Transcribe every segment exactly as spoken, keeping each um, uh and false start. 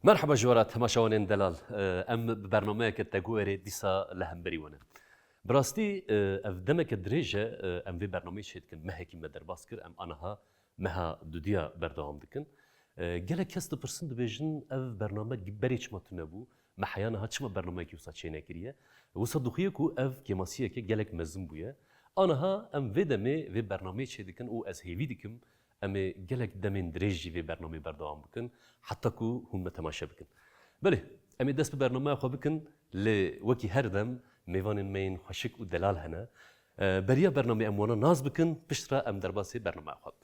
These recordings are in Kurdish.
Merheba ji we re temaşevanên delal. Em bi bernameyeke Teguerê dîsa li hemberî we ne. Bi rastî, ev demeke dirêj e, em vê bernameyê çêdikin. Mehekî me derbas kir, em aniha meha dudiya berdewam dikin. Gelek kes dipirsin, dibêjin, ev bername berê çima tune bû? Me heya niha çima bernameyekî wisa çênekiriye? Wisa dixuye ku ev kêmasiyeke gelek mezin bûye. Aniha em vê demê vê bernameyê çêdikin û ez hêvî dikim, em ê gelek demên dirêj jî vê bernameyê berdewam bikin, heta ku hûn me temaşe bikin. Belê, em ê dest bi bernameya xwe bikin, lê wekî her dem mêvanên me yên xweşik û delal hene. E, beriya bernameyê em wana nas bikin, piştre em derbasê bernameya xwe bikin.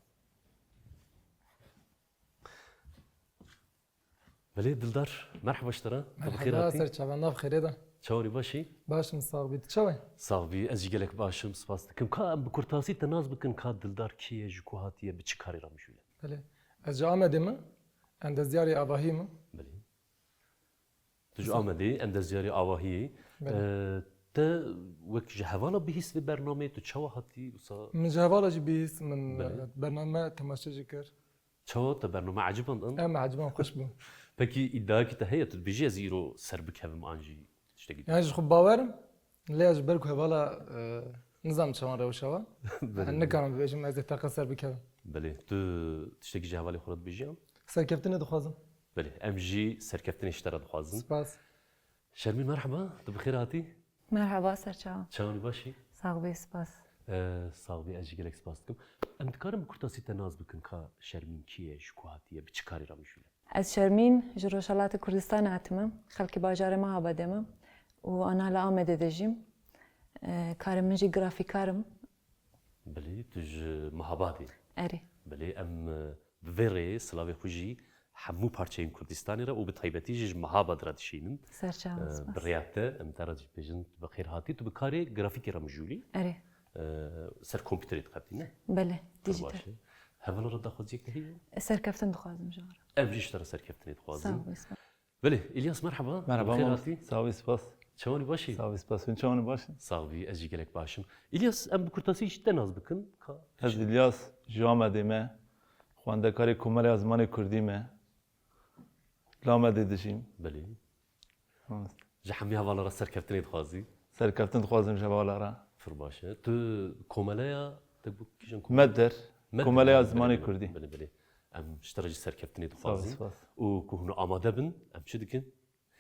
Belê, Dildar, merheba ji te re. Tu bi xêr Merheba, hatî. Ser çavan, nav xêrê de. Çawanî, başî? Baş im, sax bî. Tu çawa yî? Sax bî, ez jî gelek baş im, spas dikim. Ka em bi kurtasî te nas bikin, ka Dildar kî ye, ji ku hatiye, bi çi karî re mijûl e? Belê. Ez ji Amedê me, endezyarê avahî me. Belê. Tu ji Amedê, endezyarê avahî yî. Belê. Ee, te wek ji hevala bihîst vê bernameyê, tu çawa hatî wisa? Min ji hevala jî bihîst, min, Belê. e, bername temaşe jî kir. Çawa te bername eciband an? Em eciband, xweş bû. Pekî îdiayekî te heye, tu dibêjî ez îro ser bikevim an jî tiştekî? Yani ji xwe bawer im, lê ez ji ber ku hevala, e, nizam çawan rewşa wa. Belê, Yani belê. nikarim bibêjim ez ê teqe ser bikevim. Belê, tu tiştekî ji hevalê xwe re dibêjî an? Serkeftinê dixwazim. Belê, em jî serkeftinê ji te re dixwazin. Spas. Şermîn, merheba, tu bi xêr hatî? Merheba, ser çawa. Çawanî, başî? Sax bî, spas. Ee, sax bî, ez jî gelek spas dikim. Em dikarin bi kurtasî te nas bikin ka Şermîn kî ye, ji ku hatiye, bi çi karî re mijûl e? Ez Şermîn, ji Rojhelatê Kurdistanê hatime, xelkê bajarê Mehabadê me û aniha li Amedê dijîm. Ee, karê min jî grafîkar im. Belê, tu ji Mehabadê. Erê. Belê, em, e, bi vê rêyê silavê xwe jî hemû parçeyên Kurdistanê re û bi taybetî jî ji Mehabad re dişînin. Ser çavan, E, spas. Bi rêya te, em te re jî bêjin, tu bi xêr hatî, tu bi karê grafîkê re mijûlî. Erê. E, ser kompîterê dixebitî, ne? Belê, Pir dijital. baş e. Hevala re daxwaziyek te heye? Serkeftin dixwazim ji we re. Em jî ji te re serkeftinê dixwazin. Sağ ol, spas. Belê, Îlyas, merheba. Merheba, Bi xêr mamoste. hatî. Sağ ol, spas. Çawanî, başî? Sağ ol, spas. Hûn çawan başin? Sax bî, ez jî gelek baş im. Îlyas, em bi kurtasî ji te nas bikin. Ka Ez Îlyas, ji Amedê me. Xwendekarê Komeleya Zimanê Kurdî me. Li Amedê dijîm. Belê. Mamoste. Ji hemî hevala re serkeftinê dixwazî. Serkeftin dixwazim ji hevala re. Pir baş e. Tu komeleya, te got kîjan komeleya? Medder. Medder. Komeleya Belê, Zimanê belê, Kurdî. belê, belê. Em ji te re jî serkeftinê Sağ ol, dixwazin. spas. Û ku hûn amade bin, em çi dikin?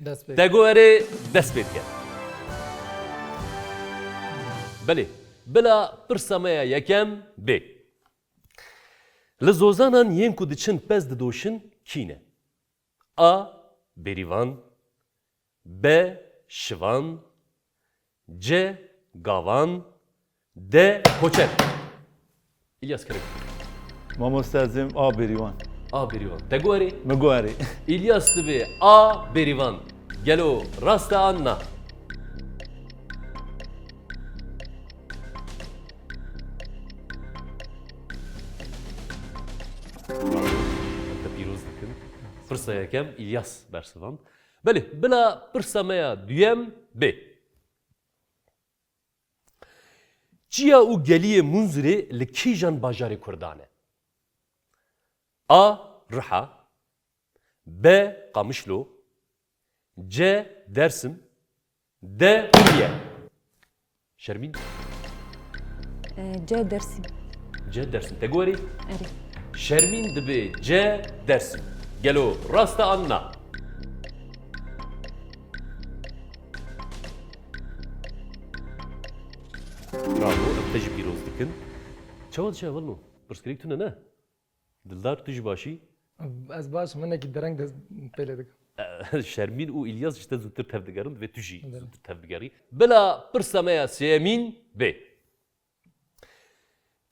Dest pê. Teguerê dest pê dikin. Belê, bila pirsa me ya yekem bê. Li zozanan yên ku diçin pez didoşin kî ne? A. Bêrîvan. B. Şivan. C. Gavan. D. Koçer. Îlyas Kerem. Mamoste, ez êm A, Bêrîvan. A, Bêrîvan. Te guherî? Min guherî. Îlyas dibê A, Bêrîvan. Gelo rast e an na? Bravo. Te pîroz dikin. Pirsa yekem Îlyas bersivand. Belê, bila pirsa me ya duyem bê. Çiya û geliyê Munzurê li kîjan bajarê Kurdan e? A. Riha. B. Qamişlo. C. Dersim. D. Ûriye. Şermîn? E, C. Dersim. C. Dersim. Te guherî? Erê. Şermîn dibê C. Dersim. Gelo rast e an na? Bravo, em te jî pîroz dikin. Çawa diçe hevalno? Pirsgirêk tune ne? Dildar, tu jî başî? Ez baş im, hinekî dereng dest pê lê dikim. Şermîn û Îlyas ji te zûtir tevdigerin, divê tu jî Belê. zûtir tevdigerî. Bila pirsa me ya sêyemîn bê.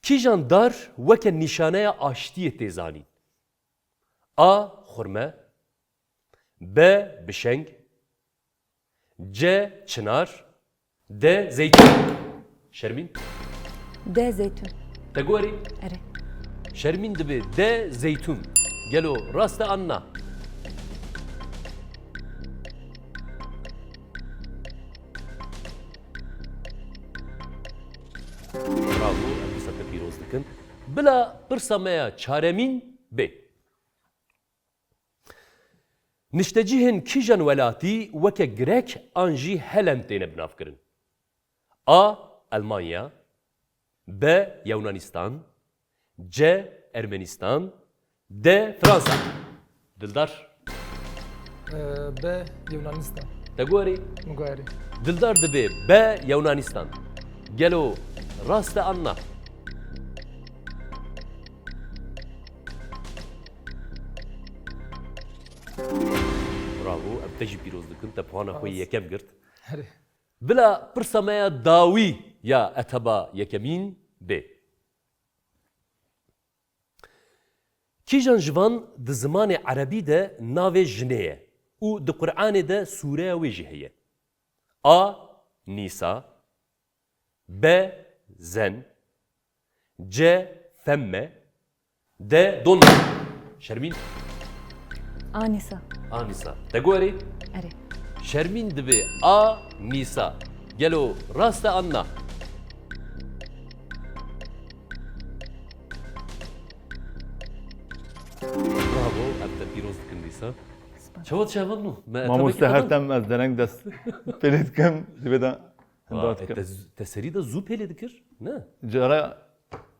Kîjan dar weke nîşaneya aştiyê tê zanîn? A. Xurme. B. Bişeng. C. Çinar. D. Zeytun. Şermîn? D. Zeytun. Te guherî? Erê. Şermîn dibê D. Zeytun. Gelo rast e an na? Bravo, em dîsa te pîroz dikin. Bila pirsa me ya çaremîn bê. Niştecihên kîjan welatî weke Grek an jî Helen têne binavkirin? A. Elmanya. B. Yewnanistan. C. Ermenistan. D. Fransa. Dildar. Ee, B. Yewnanistan. Te guherî? Min guherî. Dildar dibê B. Yewnanistan. Gelo rast e an na? Bravo, em te jî pîroz dikin, te puana xwe yê yekem girt. Herê. Bila pirsa me ya dawî ya etaba yekemîn bê. Kîjan ji van di zimanê erebî de navê jinê ye û di Qur'anê de sûreya wê jî heye? A. Nîsa. B. Zen. C. Femme. D. Donna. Şermîn. A. Nîsa. A. Nîsa. Te guherî? Erê. Şermîn dibê A. Nîsa. Gelo rast e an na? Bravo, em te pîroz dikin dîsa. Çawa çavan nû? Me Mamoste her tem ez dereng dest pêlê dikim, divê de Aa, dikim. Te, te serî de zû pêlê dikir, ne? Cara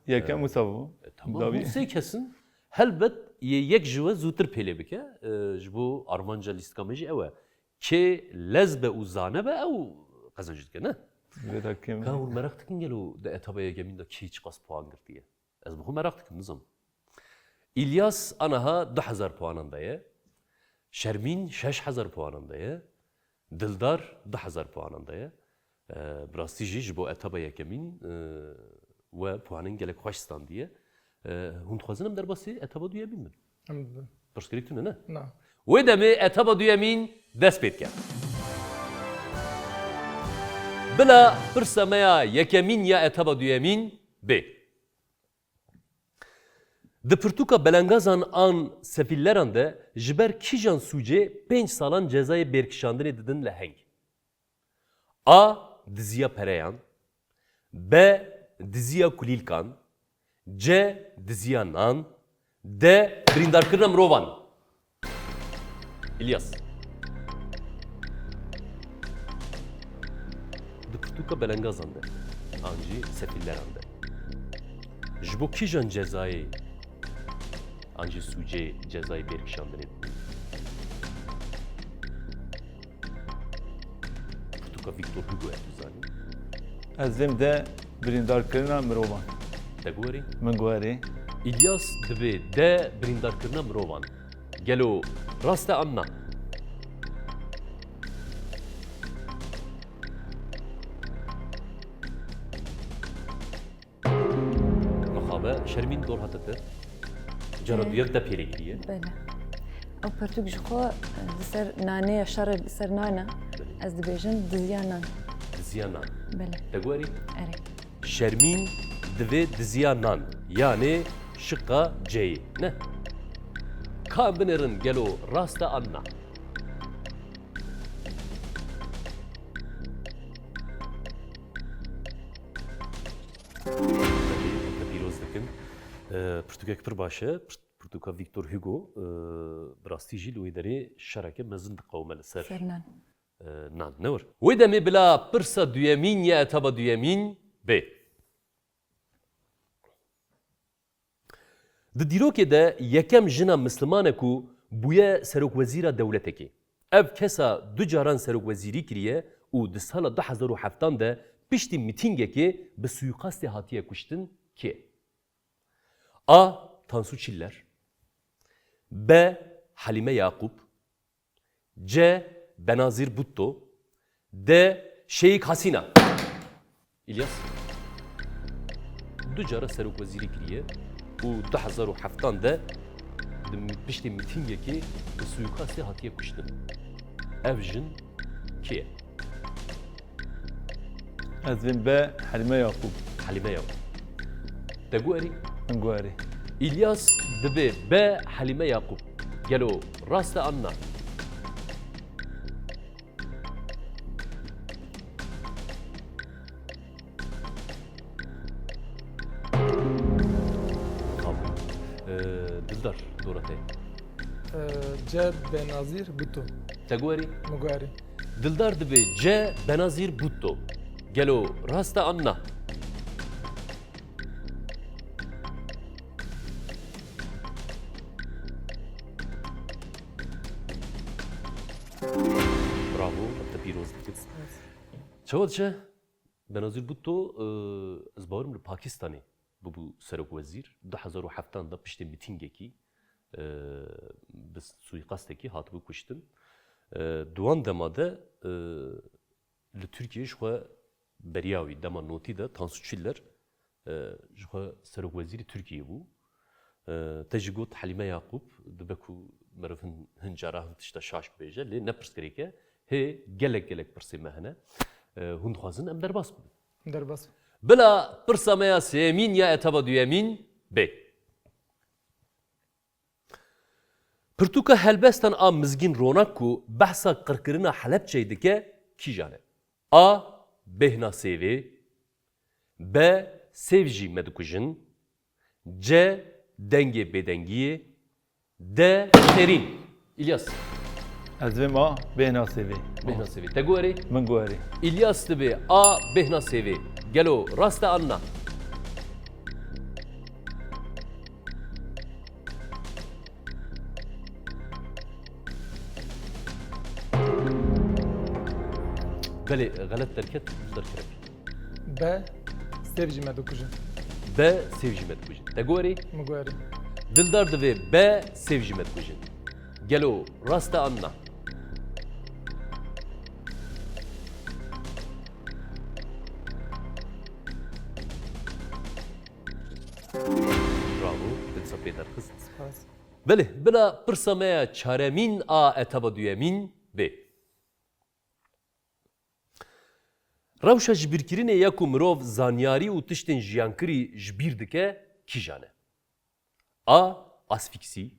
yekem wisa bû. Tamam, Dawî. hûn sê kes in. Helbet yê yek ji we zûtir pêlê bike, e, ji bo armanca lîstika me jî ew e. Kê lez be û zane be ew qezenc dike, ne? Divê de kim. Ka hûn meraq dikin gelo di etaba yekemîn de kî çiqas puan girtiye? Ez bi xwe meraq dikim, nizam. Îlyas aniha du hezar puanan de ye. Şermîn şeş hezar puanan de ye. Dildar du hezar puanan de ye. E, bi rastî jî ji bo etaba yekemîn, e, we puanên gelek xweş standiye. E, hûn dixwazin em derbasî etaba duyemîn bin? Em dibin. Pirsgirêk tune ne? Na. Wê demê etaba duyemîn dest pê dike. Bila pirsa me ya yekemîn ya etaba duyemîn bê. Di pirtûka Belengazan an Sefîlleran de ji ber kîjan sûcê pênc salan cezayê bêrkişandinê didin leheng? A. Diziya pereyan. B. Diziya kulîlkan. C. Diziya nan. D. Birîndarkirina mirovan. Îlyas. Di pirtûka Belengazan de, an jî Sefîlleran de, ji bo kîjan cezayê an jî sûcê cezayê bêrkişandinê didin? Pirtûka Victor Hugo ye, tu zanî. Ez dêm de birîndarkirina mirovan. Te guherî? Min guherî. Îlyas dibê D. Birîndarkirina mirovan. Gelo rast e an na? Mixabe Şermîn dor hate te. Cara Ee, duyem te pêlê kiriye. Belê. Ew pirtûk ji xwe, e, li ser nanê ya, şerê li ser nan e. Belê. Ez dibêjim diziya nan. Diziya nan. Belê. Te guherî? Erê. Şermîn divê diziya nan, yanê şiqa C'yê, ne? Ka em binêrin gelo rast e an na? Te pîroz dikin. E, pirtûkek pir baş e. Pirt-, pirtûka Victor Hugo, e, bi rastî jî li wê derê şereke mezin diqewime li ser, Ser nan. e, nan. Ne wir? Wê demê bila pirsa duyemîn ya etaba duyemîn bê. Di dîrokê de yekem jina misliman e ku bûye serokwezîra dewletekê. Ev kesa du caran serokwezîrî kiriye û di sala du hezar û heftan de piştî mitîngekê bi suîqastê hatiye kuştin kê? A. Tansu Çiller. B. Halîme Yakup. C. Benazîr Bhutto. D. Şeyîk Hasîna. Îlyas du cara serokwezîrî kiriye û du hezar û heftan de di piştê mitîngekê bi suîkastê hatiye kuştin. Ev jin kê ye? Ez vêm be Helîme Yaqûb. Helîme Yaqûb. Te guherî? Min guherî. Îlyas dibê be Helîme Yaqûb. Gelo rast e an na? Ee, Dildar, dora te. Ee, C. Benazir Bhutto. Te guherî? Min guherî. Dildar dibê C. Benazir Bhutto. Gelo rast e an na? Bravo, ev te pîroz dikir. Çawa diçe? Benazir Bhutto, e, ez bawerim li Pakistanê bûbû serokwezîr. Du hezar û heftan de piştî mîtîngekî, e, bi suîqastekî hatibû kuştin. E, di wan dema de, e, li Tirkiyeyê ji xwe beriya wî dema notî de Tansu Çiller, e, ji xwe serokwezîrê Tirkiyeyê bû. E, te jî got Helîme Yaqûb, dibe ku meriv hin, hin cara hin tişta şaş bibêje, lê ne pirsgirêk e. Hê gelek gelek pirsê me hene. E, hûn dixwazin em derbas bibin. Derbas. Bila pirsa me ya sêyemîn ya etaba duyemîn bê. Pirtûka helbestan a Mizgîn Ronak ku behsa qirkirina Helebçeyê dike kîjan e? A. Bêhna sêvê. B. Sêv jî me dikujin. C. Dengê bêdengiyê. D. Şêrîn. Îlyas. Ez vêm a bêhna sêvê. Bêhna sêvê. Te guherî? Min guherî. Îlyas dibê a bêhna sêvê. Gelo rast e an na? Belê, xelet derket, derkirek. B. Sêv jî me dikujin. B. Sêv jî me dikujin. Te guherî? Min guherî. Dildar divê B. Sêv jî me dikujin. Gelo rast e an na? Bravo, te dîsa pê derxist. Spas. Belê, bila pirsa me ya çaremîn a etaba duyemîn bê. Rewşa jibîrkirinê ya ku mirov zanyarî û tiştên jiyankirî ji bîr dike kîjan e? A. Asfîksî.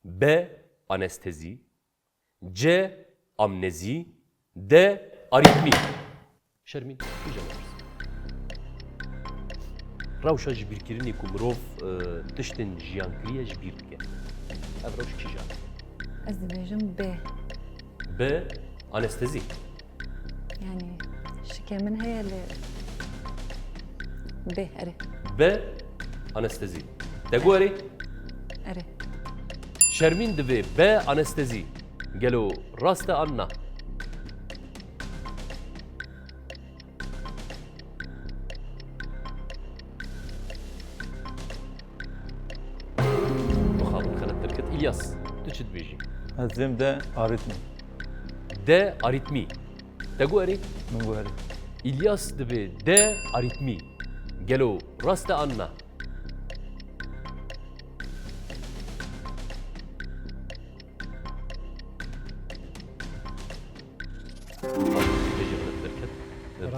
B. Anestezî. C. Amnezî. D. Arîtmî. Şermîn, kîjan e pirs? Rewşa jibîrkirinê ku mirov, e, tiştên jiyankirî ye ji bîr dike. Ev rewş kîjan e? Ez dibêjim B. B. Anestezî. Yanî şikê min heye lê B, erê. B. Anestezî. Te guherî? Erê. Şermîn divê B. Anestezî. Gelo rast e an na? Mixabin xelet derket. Îlyas, tu çi dibêjî? Ez dibêm D. Arîtmî. D. Arîtmî. Te guherî? Min guherî. Îlyas dibê D. Arîtmî. Gelo rast e an na?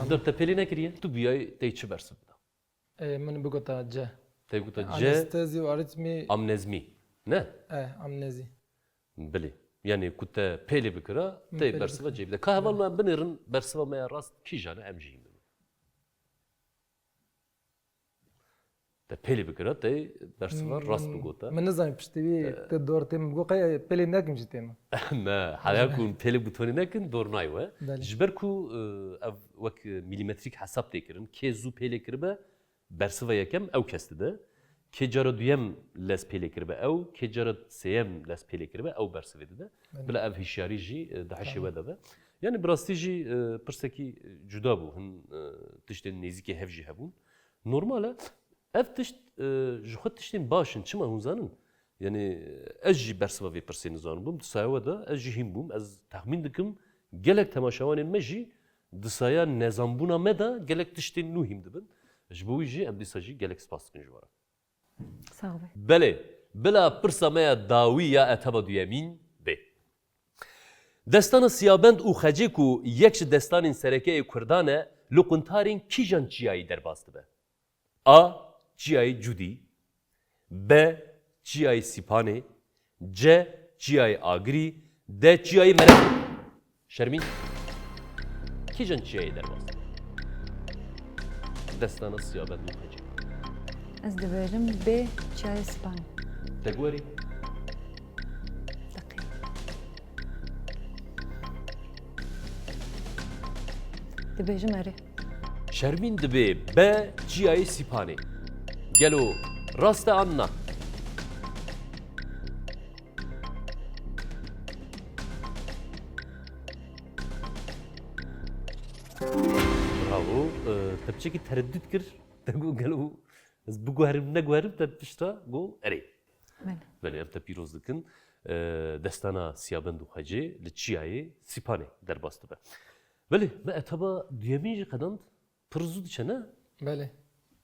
Dildar te pêlê nekiriye? Tu bûyayî tey çi bersiv bida? E, min bigota C. Te gota C. Anestezî û arîtmî. Amnezmî. Ne? E, amnezî. Bilê. Yanî ku te pêlê bikira, te bersiva cê bide. Ka hevalno em binêrin bersiva me ya rast kîjan e, em jî hîn bibin. Te pêlê bikira, te bersiva rast bigota. Min nizanî piştî wî te dor tê min, bi qey pêlê nekim jî tê min. Ne, heya ku pêlê bi tonî nekin, dor nayê we. Ji ber ku, e, ev wek milîmetrîk hesab tê kirin, kê zû pêlê kiribe, bersiva yekem ew kes dide. Kê cara duyem lez pêlê kiribe ew, kê cara sêyem lez pêlê kiribe ew bersivê dide. Bila ev hişyarî jî, e, di hişê we de be. Yanî bi rastî jî, e, pirsekî cuda bû. Hin, e, tiştên nêzîkê hev jî hebûn. Normal e. Ev tişt, e, ji xwe tiştên baş in. Çima hûn zanin? Yanî ez jî bersiva vê pirsê nizanim bûm. Di saya we de ez jî hîn bûm. Ez texmîn dikim gelek temaşevanên me jî di saya nezanbûna me de gelek tiştên nû hîn dibin. Ji bo wî jî em dîsa jî gelek spas dikin ji we re. Sax be. Belê, bila pirsa me ya dawî ya etaba duyemîn bê. Destana Siyabend û Xecê ku yek ji destanên sereke yê Kurdan e, li quntarên kîjan çiyayî derbas dibe? A. Çiyayê Cûdî. B. Çiyayê Sîpanê. C. Çiyayê Agirî. D. Çiyayê Merevê. Şermîn, kîjan çiyayê derbas dibe? Destana Siyabend û Xecê. Ez dibêjim B. Çiyayê Sîpanê. Te guherî? Dibêjim erê. Şermîn dibê be çiyayê Sîpanê. Gelo rast e an na? Bravo. Te piçekî tereddût kir. Te got gelo ez biguherim neguherim, te pişta got erê. Belê. Belê, em te pîroz dikin. Destana Siyabend û Xecê li çiyayê Sîpanê derbas dibe. Belê, me etaba duyemîn jî qedand. Pir zû diçe, ne? Belê.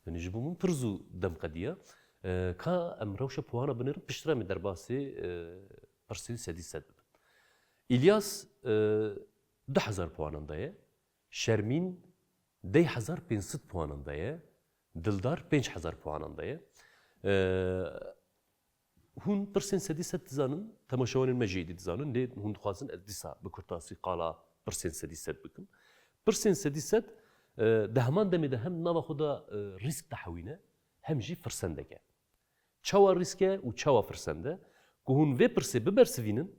Yanî ji bo min pir zû dem qediya. Ka em rewşa puana binêrin, piştre em ê derbasê pirsên sedî sed bibin. Îlyas du hezar puanan de ye. Şermîn deh hezar pênc sed puanan de ye. Dildar pênc hezar puanan de ye. Hûn pirsên sedî sed dizanin, temaşevanên me jî êdî dizanin, lê hûn dixwazin ez dîsa bi kurtasî qala pirsên sedî sed bikim. Pirsên sedî sed, e, di heman demê de hem nava xwe de, e, rîsk dihewîne, hem jî firsendek e. Çawa rîsk e û çawa firsend e? Ku hûn vê pirsê bibersivînin,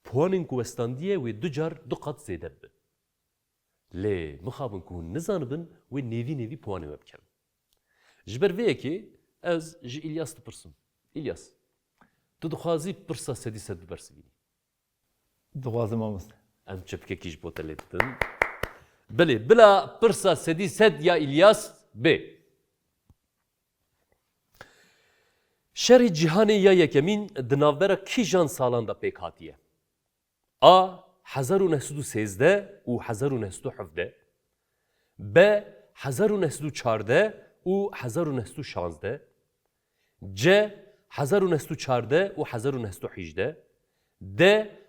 puanên ku westandiye wê du car du qat zêde bibe. Lê mixabin ku hûn nizanibin, wê nêvî nêvî puanê we bikevin. Ji ber vê yekê ez ji Îlyas dipirsim. Îlyas, tu dixwazî pirsa sedî sed bibersivînî? Dixwazim mamoste. Em çepkekî ji bo te lê dikin. Belê, bila pirsa sedî sed ya Îlyas bê. Şerê Cîhanê ya Yekemîn di navbera kîjan salan de pêk hatiye? A. Hezar û neh sed û sêzdeh û hezar û neh sed û hevdeh. B. Hezar û neh sed û çardeh û hezar û neh sed û şazdeh. C. Hezar û neh sed û çardeh û hezar û neh sed û hejdeh. D.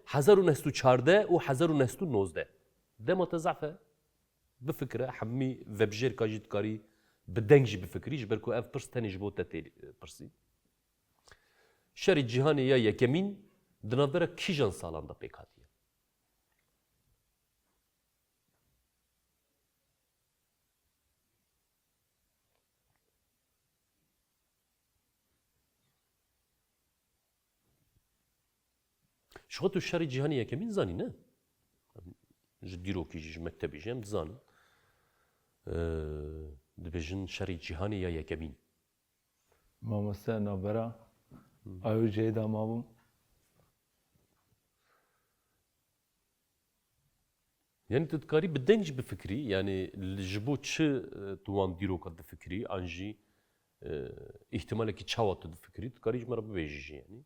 Hezar û neh sed û çardeh û hezar û neh sed û nozdeh. Dema te zaf e. Bifikire, hemî vebijêrka jî dikarî bi deng jî bifikirî, ji ber ku ev pirs tenê ji bo te tê pirsî. Şerê Cîhanê ya Yekemîn di navbera kîjan salan de pêk hatiye? Ji xwe tu Şerê Cîhanê Yekemîn zanî, ne? Ji dîrokî jî, ji mektebî jî em dizanin. Ee, dibêjin Şerê Cîhanê ya Yekemîn. Mamoste navbera A û C'yê de mabûm. Yanî tu dikarî bi deng jî bifikirî, yanî li, ji bo çi e, tu wan dîroka difikirî, an jî e, îhtimalekî çawa tu difikirî, tu dikarî ji me re bibêjî jî yanî.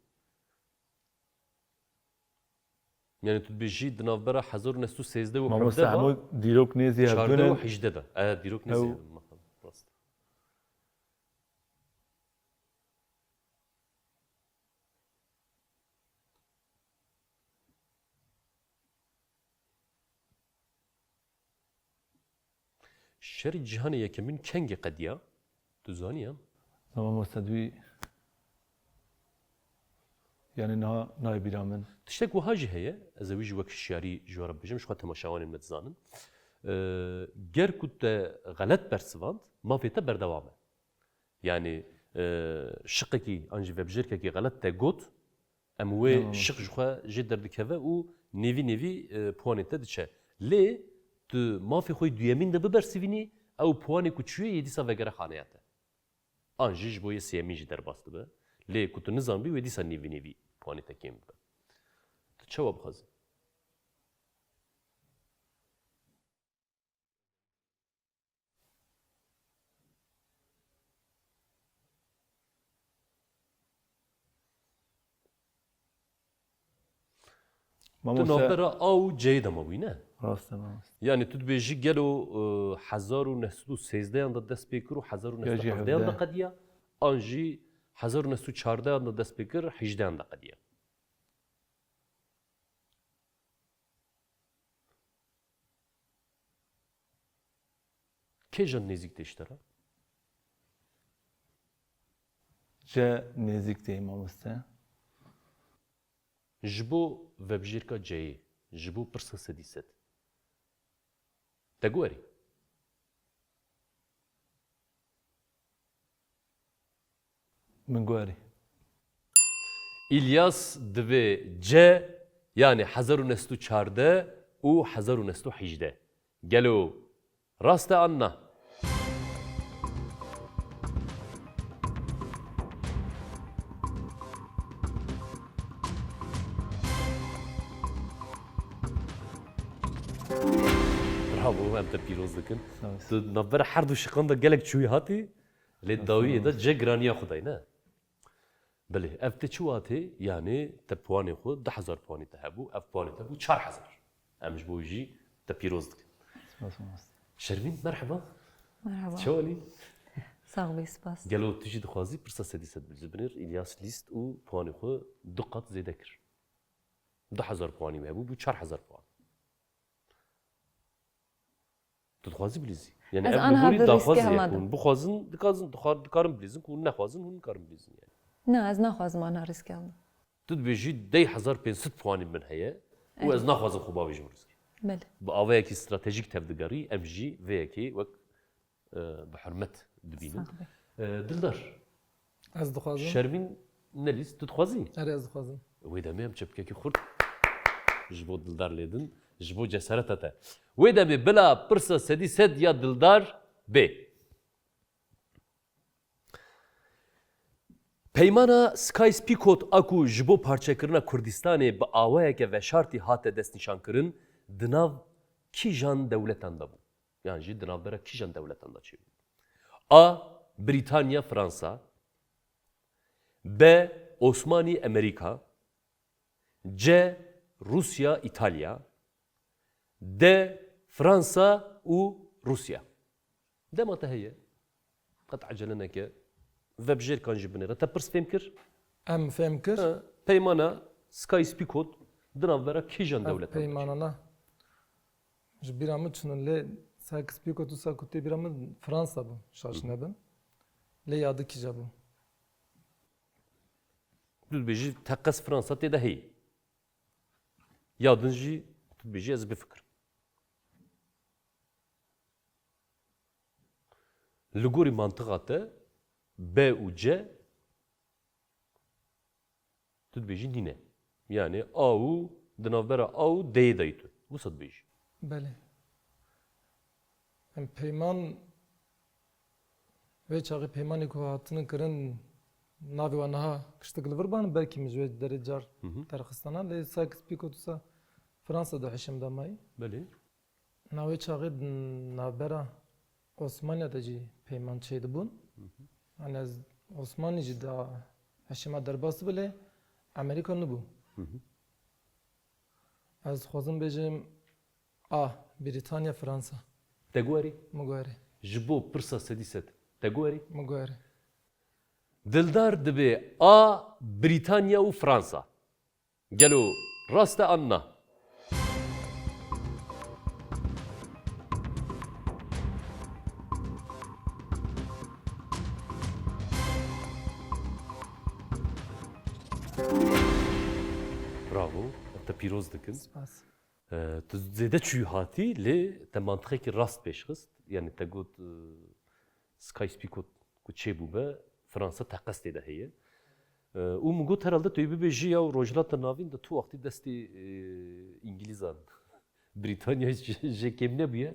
Yanî tu dibêjî di navbera hezar û neh sed û sêzdeh û hevdeh de. Mamoste, hemû dîrok nêzî hev çardeh û hejdeh de. E, dîrok nêzî hev, rast. Şerê Cîhanê Yekemîn kengî qediya? Tu zanî ya? Tamam, wesa dûî. Yanî niha nayê bîra min. Tiştek wiha jî heye, ez ê wî jî wek hişyarî ji we re bibêjim, ji xwe temaşevanên me dizanin. Ger ku te xelet bersivand, mafê te berdewam e. Yanî, e, şiqekî an jî vebijêrkekî xelet te got, em wê şiq ji xwe jê derdikeve û nêvî nêvî, e, puanê te diçe. Lê tu mafê xwe yê duyemîn de bibersivînî, ew puanê ku çûye yê dîsa vegere xaneya te. An jî ji bo yê sêyemîn jî derbas dibe. Lê ku tu nizanbî wê dîsa nêvî nêvî puanê te kêm bibe. Tu çawa bixwazî? Tu Mamoste, navbera A û C'yê de mabûyî, ne? Rast e, mamoste. Yanî tu dibêjî gelo, e, hezar û neh sed û sêzdehan de dest pê kir û hezar û neh sed û hevdehan de qediya, an jî hezar û neh sed û çardehan de dest pê kir, hejdehan de qediya. Kê jan nêzîk tê ji te re? Ce nêzîk tê mamoste. Ji bo vebijêrka C'yê, ji bo pirsa sedî sed. Te got erê. Min got erê. Îlyas divê C, yanî hezar û neh sed û çardeh û hezar û neh sed û hejdeh. Gelo rast e an na? Bravo, em te pîroz dikin. Sağ ol. Tu navbera her du şiqan de gelek çûyî hatî, lê dawiyê de cê giraniya xwe dayî, ne? Belê, ev tê çi watê? Yanî te puanê xwe, du hezar puanî te hebû, ev puanê te bû çar hezar. Em ji bo jî te pîroz dikin. Spas, mamoste. Şermîn, merheba. Merhaba. Çawa lî? Sax bî, spas. Gelo tu jî dixwazî pirsa sedî sed bilîzî binêr? Îlyas lîst û puanê xwe du qat zêde kir. Du hezar puanî wî hebû, bû çar hezar puan. Tu dixwazî bilîzî? Yani Ez ev aniha li gorî vê rîskê daxwazê ye hema ku dim. Hûn bixwazin, dikazin, dixwar-, dikarin bilîzin, ku hûn nexwazin, hûn nikarin bilîzin yani. Na, ez naxwazim aniha rîskê hema. Tu dibêjî deh hezar pênc sed puanî min heye û Evet. ez naxwazim xwe bavêjim rîskê. Belê. Bi awayekî stratejîk tevdigerî, em jî vê yekê wek, e, bi hurmet dibînin. Sax be. E, Dildar, Ez dixwazim. Şermîn nelîst, tu dixwazî? Erê, ez dixwazim. Wê demê em çepkekî xurt ji bo Dildar lêdin, ji bo cesareta te. Wê demê bila pirsa sedî sed ya Dildar bê. Peymana Sykes-Picot a ku ji bo parçekirina Kurdistanê bi awayeke veşartî hate destnîşankirin, di nav kîjan dewletan de bû? Yan jî di navbera kîjan dewletan de çêbû? A. Brîtanya, Fransa. B. Osmanî, Amerîka. C. Rûsya, Îtalya. D. Fransa û Rûsya. Dema te heye. Qet ecele neke. Vebijêrkan jî binêre. Te pirs fêm kir? Em fêm kir. Ha, peymana Sykes-Picot di navbera kîjan Ev dewletan de çêbû? Peymanana ji bîra min çûn lê Sykes-Picot wisa ku tê bîra min Fransa bû, şaş Hı hı. nebin. Lê ya di kîja bû? Tu dibêjî teqez Fransa tê de heye. Ya din jî tu dibêjî ez bifikirim. Li gorî mantiqa te B û C tu dibêjî nîne. Yani A û di navbera A û D'yê de yî tu. Wisa dibêjî. Belê. Em peyman, vê çaxê peymanê ku hatine kirin, navê wan niha kiştik li vir ban, belkî min ji wê derê car Hı hı. derxistana. Lê Sykes-Picot wisa Fransa de hişim de mayî. Belê. Navê çaxê di navbera Osmaniya de jî peyman çêdibûn. Hı hı. Yani ez Osmanî jî da hişima derbas bile Amerîka nibû. Hı hı. Ez dixwazim bêjim A, Brîtanya, Fransa. Te guherî? Min guherî. Ji bo pirsa sedî sed. Te guherî? Min guherî. Dildar dibê A, Brîtanya û Fransa. Gelo rast e an na? Bravo, te pîroz dikin. Spas. E, tu zêde çûyî hatî, lê te mantiqekî rast pêş xist. Yani te got, e, Sykes-Picot ku çêbûbe, Fransa teqez tê de heye. E, û min got herhalde tu yê bibêjî ya Rojhilata Navîn de tu wextî destê, e, Îngilîzan, Brîtanya jê, jê kêm nebûye.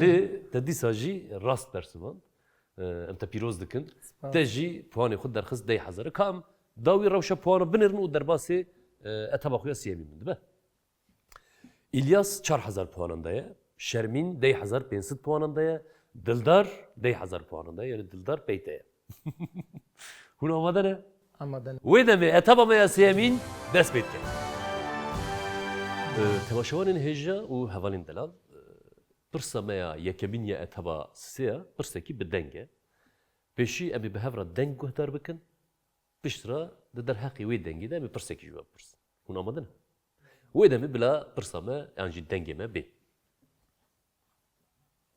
Lê te dîsa jî rast bersivand. E, em te pîroz dikin. Spas. Te jî puanê xwe derxist deh hezar. Ka em dawî rewşa puana binêrin û derbasê, e, etaba xwe ya sêyemîn bin dibe. Îlyas çar hezar puanan de ye, Şermîn deh hezar pênc sed puanan de ye, Dildar deh hezar puanan de ye, yani Dildar pey te ye. Hûn amade ne? Amade ne. Wê demê etaba me ya sêyemîn dest pê dike. Ee, temaşevanên hêja û hevalên delal, ee, pirsa me ya yekemîn ya etaba sisê ya, pirsekî bi deng e. Pêşî em ê bi hev re deng guhdar bikin. Piştre di derheqê wê dengê de em ê pirsekî ji we bipirsin. Hûn amade ne? Wê demê bila pirsa me yan jî dengê me bê.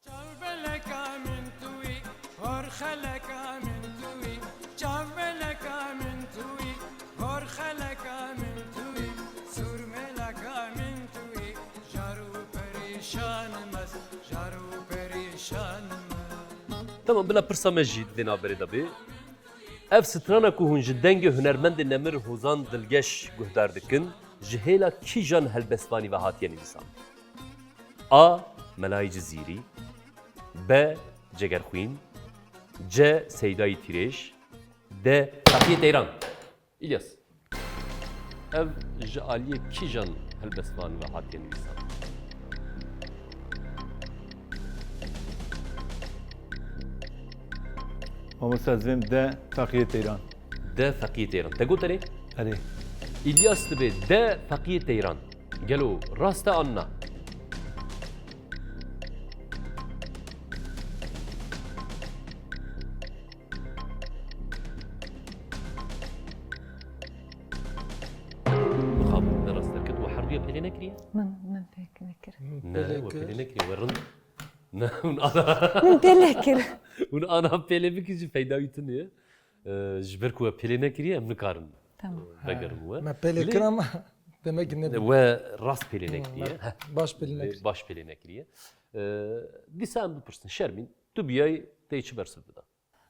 Çavbeleka min tu wî, hor xeleka min tu wî, çavbeleka min tu wî, hor xeleka min tu wî, sûrmeleka min tu wî, jar û perîşan me, jar û perîşan me. Tamam, bila pirsa me jî di vê navberê de bê. Ev strana ku hûn ji dengê hunermendê nemir Hozan Dilgeş guhdar dikin, ji hêla kîjan helbestvanî ve hatiye nivîsandin? A. Melayê Cizîrî, B. Cegerxwîn, C. Seydayî Tîrêj, D. Feqiyê Teyran. Îlyas, ev ji aliyê kîjan helbestvan ve hatiye nivîsandin? Mamoste, ez vêm D. Feqiyê Teyran. D. Feqiyê Teyran. Te got erê? Erê. Îlyas dibê D. Feqiyê Teyran. Gelo rast e an na? Mixabin, ne rast derket. We herduya pêlê nekiriye? Min, min pêk nekir. Ne, we pêlê nekiriye. We rind. Ne, hûn ana Min pêlê kir. Hûn ana pêlê bikin jî feyda wî tune ye. Ee, ji ber ku we pêlê nekiriye, em nikarin Tamam. vegerin we. Me pêlê Lê kir ama demek ki ne we rast pêlê Hmm, nekiriye. me Heh. baş pêlê Lê nekir. baş pêlê nekiriye. Ee, dîsa em bipirsin. Şermîn, tu biyayî tê çi bersiv bida?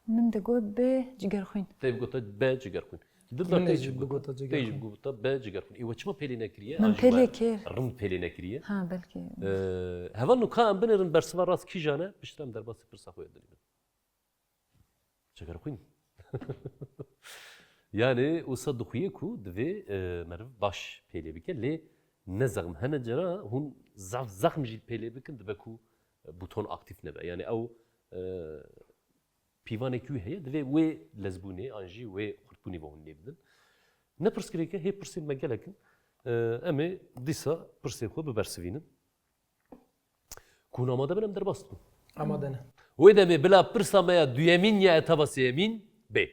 Min digot bê cigerxwîn. Tê bigota B. Cigerxwîn. Dildar Min tê jî jî bigota bigota, tê jî cigerxwîn. bigota B. Cigerxwîn. Ê we çima pêlê nekiriye? Min An jî pêlê we kir. rind pêlê nekiriye? Ha, belkî. Ee, hevalno ka em binêrin bersiva rast kîjan e, piştre em derbasî pirsa xwe ya dinî bin. Cigerxwîn. Yani, wisa dixuye ku divê, e, meriv baş pêlê bike, lê ne zexm. Hene cara hûn zaf zexm jî pêlê bikin, dibe ku buton aktîf nebe. Yani ew, e, pîvanekî wî heye, divê wê lezbûnê an jî wê xurtbûnê ve hûn lê bidin. Ne pirsgirêk e, hê pirsên me gelek in. E, em ê dîsa pirsên xwe bibersivînin. Ku hûn amade bin, em derbas dikin. Amade ne. Wê demê bila pirsa me ya duyemîn ya etaba sêyemîn bê.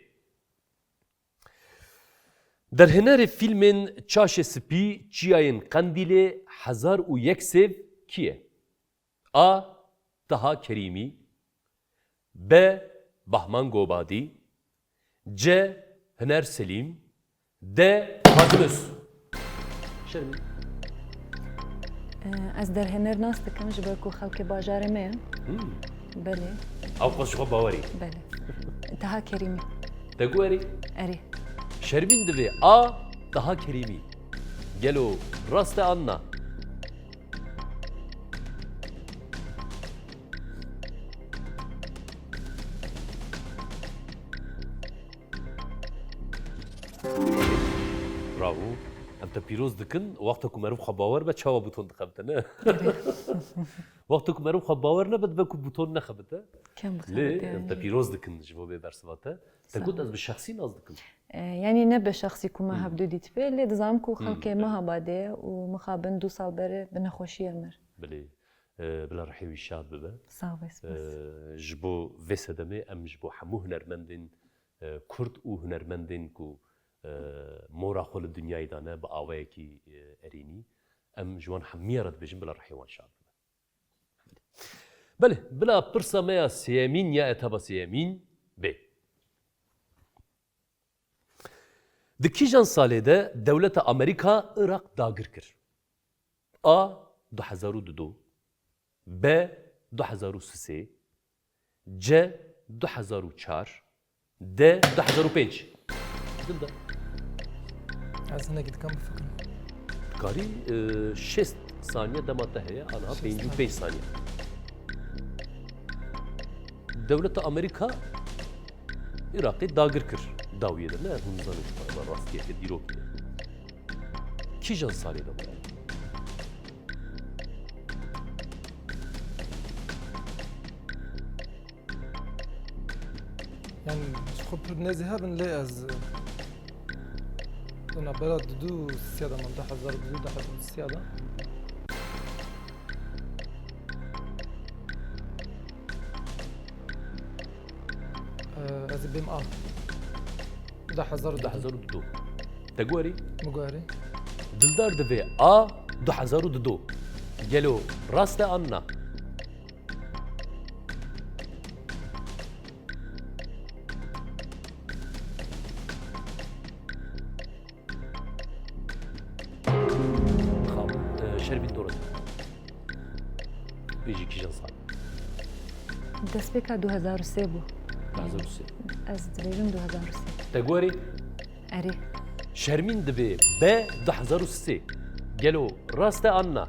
Derhênerê fîlmên Çaşê Spî, Çiyayên Qendîlê, Hezar û yek Sêv kî ye? A. Taha Kerîmî, B. Bahman Gobadî, C. Hiner Selîm, D. Kazim Öz. Şermîn. Ee, ez derhêner nas dikim ji ber ku xelkê bajarê me ye. Hmm. Belê. Ew xwe ji xwe bawer î. Belê. Taha Kerîmî. Te got erê? Erê. Şermîn divê A. Taha Kerîmî. Gelo rast e an na? Bravo. Em te pîroz dikin. Wexta ku meriv xwe bawer be, çawa buton dixebite, ne? Wexta ku meriv xwe bawer nebe, dibe ku buton nexebite. Kem Lê bixebite, em te yani. pîroz dikin ji bo vê bersiva te. Te Sağ got ol. ez bi şexsî nas dikim. E, yani ne bi şexsî ku me Hmm. hevdu dîtibê, lê dizanim ku Hmm, xelkê me belê. ha badê û mixabin du sal berê bi nexweşiyê mir. Belê. E, bila rihê wî şad bibe. Sağ ol, spas. E, ji bo vê sedemê em ji bo hemû hunermendên, e, Kurd û hunermendên ku, e, mora xwe li dinyayê dane bi awayekî, e, erênî, em ji wan hemiya re dibêjin bila rihê wan şad bibe. Belê, bila pirsa me ya sêyemîn ya etaba sêyemîn bê. Di kîjan salê de dewleta Amerîka Iraq dagir kir? A. Du hezar û dudo, B. Du hezar û sisê, C. Du hezar û çar, D. Du hezar û pênc. Dilda. Ez hinekî dikim bifikirim. Karî, e, şêst saniye dema te heye, aniha Şêst pêncî û pênc saniye. Dewleta Amerîka Iraqê dagir kir dawiyê de. Ne hûn zanin ji xwe, ema rastiyeke dîrokî ye. Kîjan salê de bû? Yani, ji xwe pir nêzî hebin, lê ez, e, di navbera dudu û sisiya de mam, du hezar û dudu, du hezar û sisiya de. E, ez ê bêm A. Du hezar û dudu. Du hezar û dudu. Te guherî? Min guherî. Dildar divê A, du hezar û dudu. Gelo rast e an na? Xab, e, Şermîn Doret. Bêjî kîjan sal? Destpêka du hezar û sê bû. Du hezar û sê. Ez dibêjim du hezar û sê. Te guherî? Erê. Şermîn dibê B, du hezar û sê. Gelo rast e an na?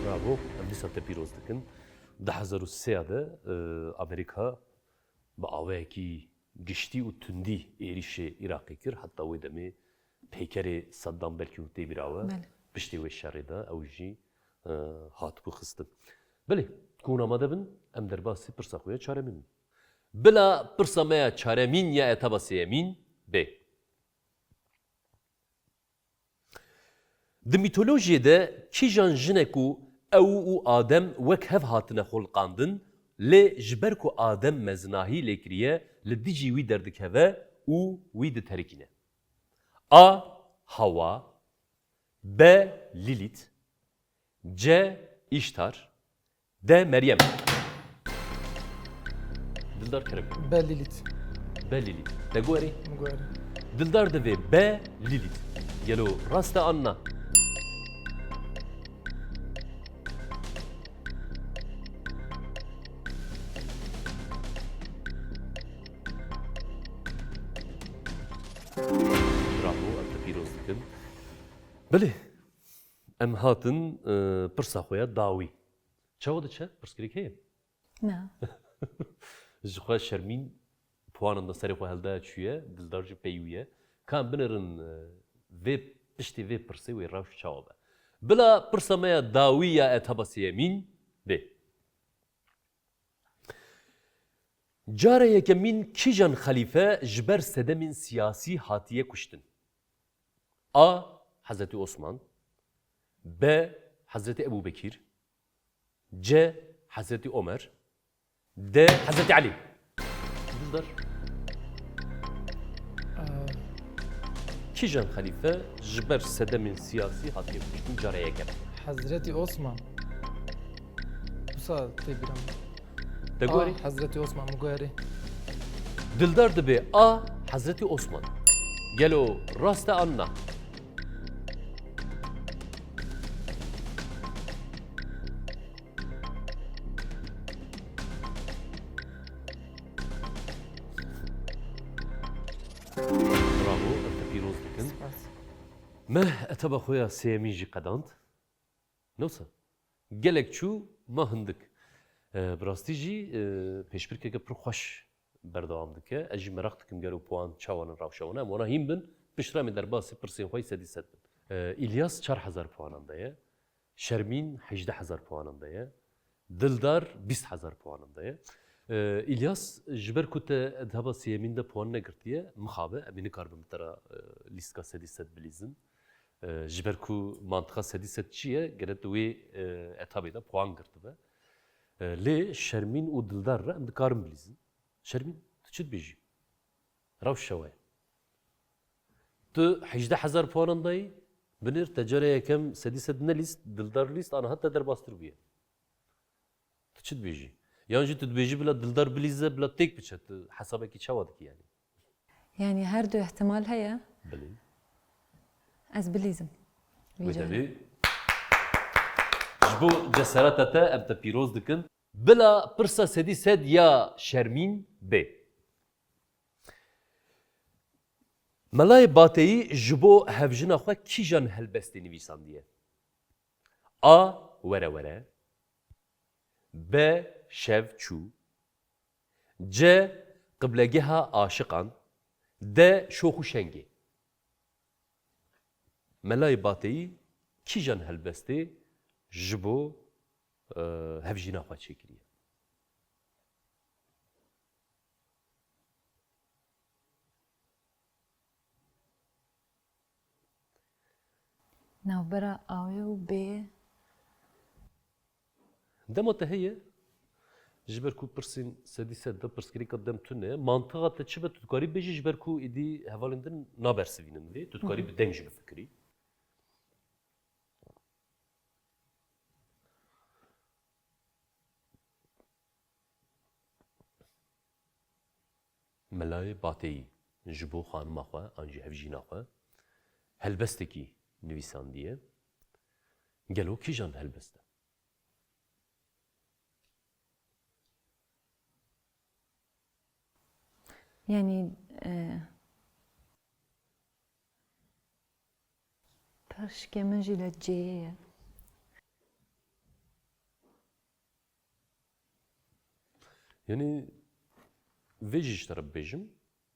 Bravo, em dîsa te pîroz dikin. Di hezar û sê de, e, Amerîka bi awayekî giştî û tundî êrîşê Iraqê kir, heta wê demê peykerê Saddam belkî hûn tê bîra we, Belê. piştê wê şerê de ew jî, e, hatibû xistin. Belê, ku hûn amade bin, em derbasî pirsa xwe ya çaremîn bin. Bila pirsa me ya çaremîn ya etaba sêyemîn bê. Di mîtolojiyê de kîjan jinek û ew û Adem wek hev hatine xulqandin, lê ji ber ku Adem mezinahî lê kiriye, li dijî wî derdikeve û wî diterikîne? A. Hawa. B. Lîlît. C. Îştar. D. Meryem. Dildar kerem. B. Lîlît. B. Lîlît. Te guherî? Min guherî. Dildar divê B. Lîlît. Gelo rast e an na? Bravo, em te pîroz dikin. Belê, em hatin, e, pirsa xwe ya dawî. Çawa diçe? Pirsgirêk heye? Na. Ji xwe Şermîn puanan de serê xwe helda çûye, Dildar jî pey wî ye. Ka em binêrin, e, vê piştî vê pirsê wê rewş çawa be. Bila pirsa me ya dawî ya etaba sêyemîn bê. Cara yekemîn kîjan xelîfe ji ber sedemên siyasî hatiye kuştin? A. Hezretî Osman. B. Hezretî Ebû Bekîr. C. Hezretî Omer. D. Hezretî Elî. Dildar. Ee, Kîjan xelîfe ji ber sedemên siyasî hatiye kuştin cara yekem? Hezretî Osman. Wisa tê bîra min. Te A, guherî? Hezretî Osman, min guherî. Dildar dibê A. Hezretî Osman. Gelo rast e an na? Bravo, em te pîroz dikin. Spas. Me etaba xwe ya sêyemîn jî qedand. Ne wisa? Gelek çû, ma hindik. E, bi rastî jî, e, pêşbirkeke pir xweş berdewam dike. Ez jî meraq dikim gelo puan çawan in, rewşa wan e. Em wana hîn bin, piştre em ê derbasî pirsên xwe yî sedî sed bin. E, Îlyas çar hezar puanan de ye. Şermîn hejdeh hezar puanan de ye. Dildar bîst hezar puanan de ye. E, Îlyas, ji ber ku te etaba sêyemîn de puan negirtiye, mixabe, em ê nikaribin bi te re, e, lîstika sedî sed bilîzin. E, ji ber ku mantiqa sedî sed çi ye, gere tu wê, e, etabê de puan girtibe. E, lê Şermîn û Dildar re em dikarin bilîzin. Şermîn, tu çi dibêjî? Rewş şewe ye. Tu hejdeh hezar puanan dayî, binêr te cara yekem sedî sed nelîst, Dildar lîst, aniha te derbastir bûye. Tu çi dibêjî? Yan jî tu dibêjî bila Dildar bilîze, bila têk biçe, tu hesabekî çawa dikî yanî? Yanî her du ihtimal heye. Bilî. Ez bilîzim. Wê carê. Devê ji bo cesereta te em te pîroz dikin. Bila pirsa sedî sed ya Şermîn bê. Melayê Bateyî ji bo hevjina xwe kîjan helbestê nivîsandiye? A. Were were. B. Şev çû. C. Qiblegeha aşiqan. D. Şox û şengê. Melayê Bateyî kîjan helbestê ji bo, e, hevjîna xwe çêkiriye? Navbera awê û bêyê. Dema te heye, ji ber ku pirsên sedî sed de pirsgirêka dem tune ye, mantiqa te çi be, tu dikarî bêjî, ji ber ku êdî hevalên din nabersivînin vê, tu dikarî Hı hı. bi deng jî bifikirî. Melayê Bateyî ji bo xanima xwe an jî hevjîna xwe helbestekî nivîsandiye. Gelo kîjan helbest e? Yanî, e, Pirşikê min jî li cêyê ye. Yanî vê jî ji te re bibêjim,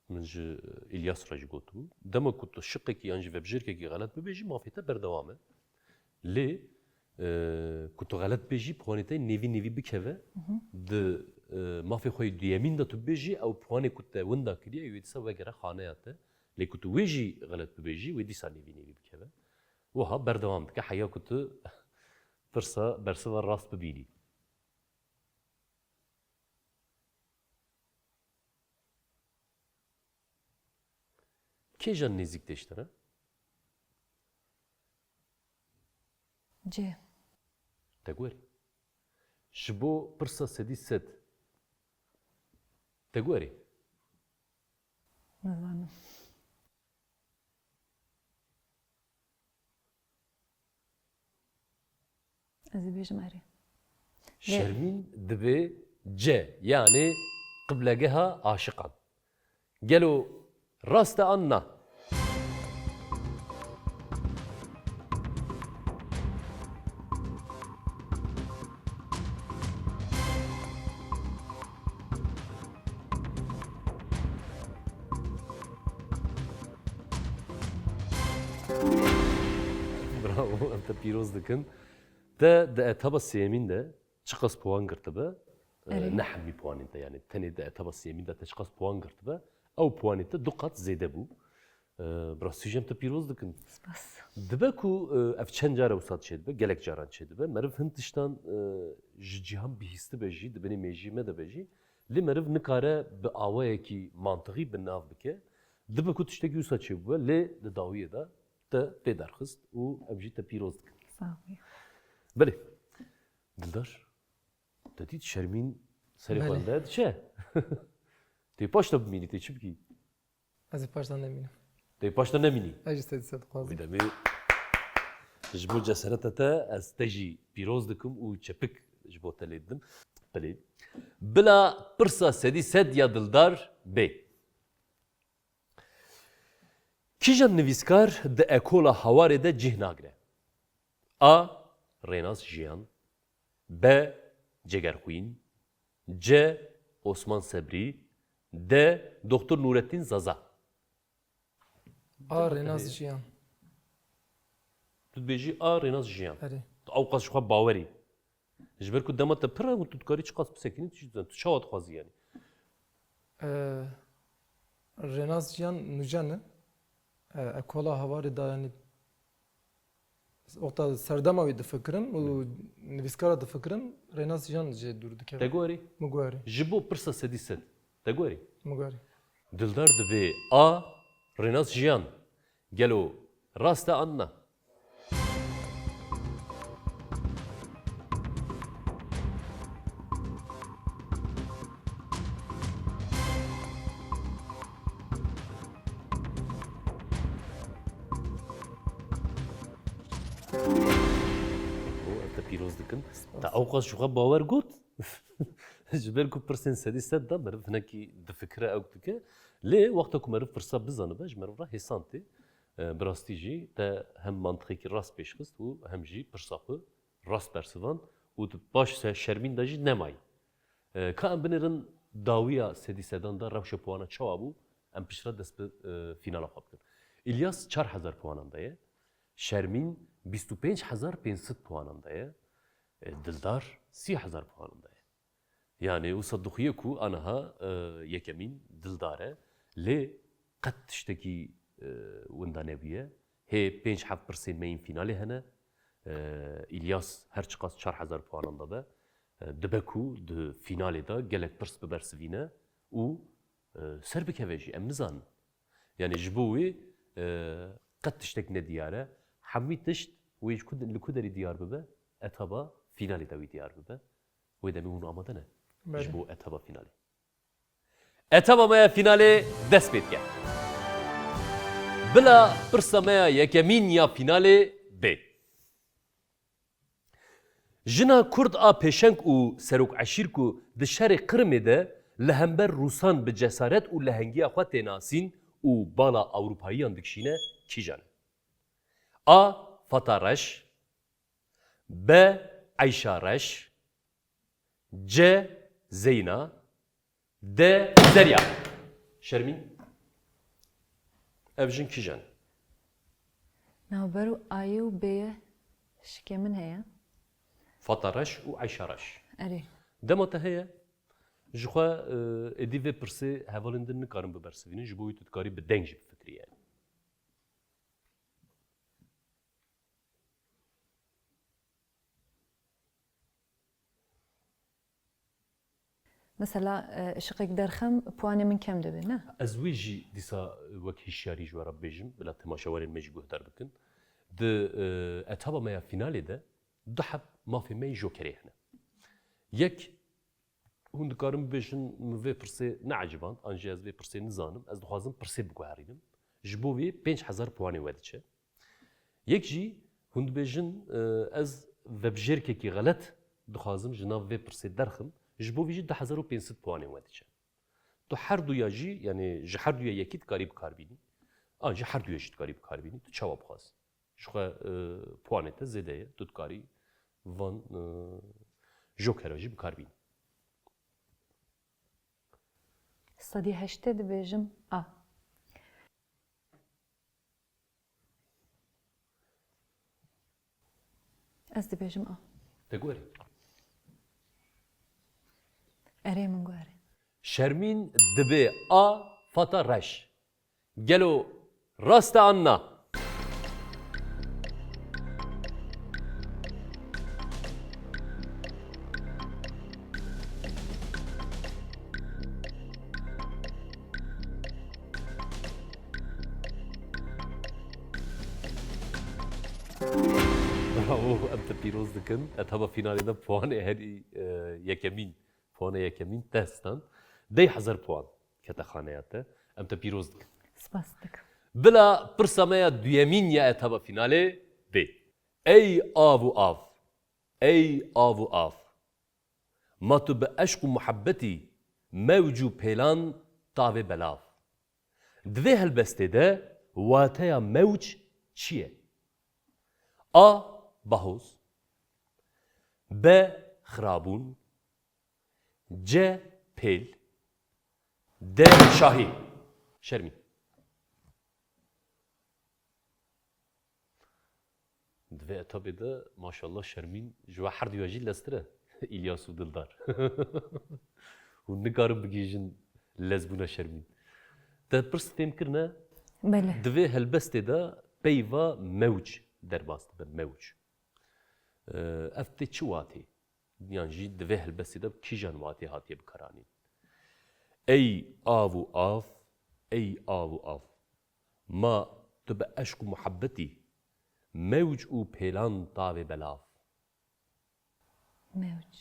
min ji Îlyas re jî gotibû, dema ku tu şiqekî yan jî vebijêrkekî xelet bibêjî, mafê te berdewam e. Lê, e, ku tu xelet bêjî, puanê te nêvî nêvî bikeve, di, e, mafê xwe yê duyemîn de tu bibêjî, ew puanê ku te winda kiriye, wê dîsa wegere xaneya te. Lê ku tu wê jî xelet bibêjî, wê dîsa nêvî nêvî bikeve. Wiha berdewam dike, heya ku tu pirsa, bersiva rast bibînî. Kê jan nêzîk tê ji te re? C. Te guherî. Ji bo pirsa sedî sed. Te guherî. Nizanim. Ez ê bêjim erê. Şermîn dibe C, yanê qiblegeha aşiqan. Gelo rast e an na? Bravo, em te pîroz dikin. Te di etaba sêyemîn de çiqas puan girtibe? E, Erê. Ne hemî puanên te, yanî tenê di etaba sêyemîn de te çiqas puan girtibe? Ew puanê te du qat zêde bû. E, bi rastî jî em te pîroz dikin. Spas. Dibe ku, e, ev çend care wisa çêdibe, gelek caran çêdibe. Meriv hin tiştan, e, ji cîhan bihîstibe jî, di binê mêjiyê me de be jî. Lê meriv nikare bi awayekî mantixî bi nav bike. Dibe ku tiştekî wisa çêbûbe, lê di dawiyê de te pê derxist û em jî te pîroz dikin. Sağ ol. Belê. Dildar, te dît Şermîn serê xwe Belê. Li diçe. Tê paş de bimînî, tê çi bikî? Ez ê paş de nemînim. Tê paş de nemînî? Ez jî sedî sed dixwazim. Wî demê ji bo cesareta te ez te jî pîroz dikim û çepik ji bo te lê didim. Belê. Bila pirsa sedî sed ya Dildar bê. Kîjan nivîskar di ekola Hawarê de cih nagire? A. Rênas Jiyan. B. Cegerxwîn. C. Osman Sebrî. D. Doktor Nurettin Zaza. A. Rênas Jiyan. Tu dibêjî A. Rênas Jiyan. Erê. Tu ewqas ji xwe bawerî. Ji ber ku dema te pir e û tu dikarî çiqas bisekinî, tu jî dizanî. Tu çawa dixwazî yanî? Ee, Rênas Jiyan nûjen e. Ee, ekola Hawarê da yanî wexta serdema wî difikirim û nivîskara difikirim, Rênas Jiyan jê dûr dikeve. Te guherî? Min guherî. Ji bo pirsa sedî sed. Te guherî? Min guherî. Dildar dibê A. Rênas Jiyan. Gelo rast e an na? Em te pîroz dikin. Te ewqas ji xwe bawer got. Ji ber ku pirsên sedî sed de meriv hinekî difikire, ew dike. Lê wexta ku meriv pirsa bizanibe, ji meriv re hêsan tê. E, bi rastî jî te hem mantixekî rast pêş xist û hem jî pirsa xwe rast bersivand û tu paş se-, Şermîn de jî nemayî. E, ka em binêrin dawiya sedî sedan de rewşa puana çawa bû, em piştre dest bi, e, fînala xwe bikin. Îlyas çar hezar puanan de ye. Şermîn bîst û pênc hezar pênc sed puanan de ye. E, Dildar sî hezar puanan de ye. Yanî wisa dixuye ku aniha, e, yekemîn Dildar e, lê qet tiştekî, e, winda nebûye. Hê pênc heft pirsên me yên fînalê hene. E, Îlyas her çiqas çar hezar puanan de be, e, dibe ku di fînalê de gelek pirs bibersivîne û, e, ser bikeve jî, em nizanin. Yanî ji bo wê, e, qet tiştek nediyar e. Hemî tişt wê ji ku, li ku derî diyar bibe, etaba fînalê de wî diyar bibe. Wê demê hûn amade ne? Belê. Ji bo etaba fînalê. Etaba me ya fînalê dest pê dike. Bila pirsa me ya yekemîn ya fînalê bê. Jina Kurd a pêşeng û serok eşîr ku di şerê Qirimê de li hember Rûsan bi cesaret û lehengiya xwe tê nasîn û bala Ewropayiyan dikişîne kîjan e? A. Fata Reş. B. Eyşa Reş. C. Zeyna. D. Zerya. Şermîn. Ev jin kîjan? Navbera Ayê û Bêyê şikê min heye. Fata Reş û Eyşa Reş. Erê. Dema te heye, ji xwe, e, êdî vê pirsê hevalên din nikarin bibersivînin, ji bo wî tu dikarî bi deng jî bifikirî yani. Mesela, e, şiqek derxim, puanê min kem dibe, ne? Ez wê jî dîsa wek hişyarî ji we re bibêjim, bila temaşevanên me jî guhdar bikin. Di, e, etaba me ya fînalê de du heb mafê me yê jokerê hene. Yek, hûn dikarin bibêjin, min vê pirsê neeciband, an jî ez vê pirsê nizanim, ez dixwazim pirsê biguherînim. Ji bo vê pênc hezar puanê we diçe. Yek jî hûn dibêjin, e, ez vebijêrkekî xelet dixwazim ji nav vê pirsê derxim, ji bo vî jî du hezar û pênc sed puanên we diçe. Tu her duya jî, yani ji her duya yekî dikarî bikar bînî, an jî her duya jî dikarî bikar bînî. Tu çawa bixwazî? Ji xwe, e, puanê te zêde ye, tu dikarî van, e, jokera jî bikar bînî. Sedî heştê dibêjim A. Ez dibêjim A. Te guherî? Erê, min guherî. Şermîn dibe A, Fata Reş. Gelo rast e an na? Bravo, em te pîroz dikin. Etaba fînalê de puanê herî, e, yekemîn, puanê yekemîn te stan. Deh hezar puan kete xaneya te. Em te pîroz dikin. Spas dikim. Bila pirsa me ya duyemîn ya etaba fînalê bê. Ey av û av. Ey av û av. Ma tu bi eşq û muhebbetî mewc û pêlan tavê belav. Di vê helbestê de wateya mewc çi ye? A. Bahoz. B. Xirabûn. C. Pêl. D. Şahî. Şermîn. Di vê etapê de maşallah Şermîn ji we herduya jî leztir e. Îlyas û Dildar. Hûn nikarin bigihîjin lezbûna Şermîn. Te pirs fêm kirine? Belê. Di vê helbestê de peyva mewc derbas dibe, mewc. Ev tê çi watê? Yan jî di vê helbestê de bi kîjan watê hatiye bikaranîn? Ey av û av, ey av û av. Ma tu bi eşq û muhebbetî mewc û pêlan tavê belav. Mewc.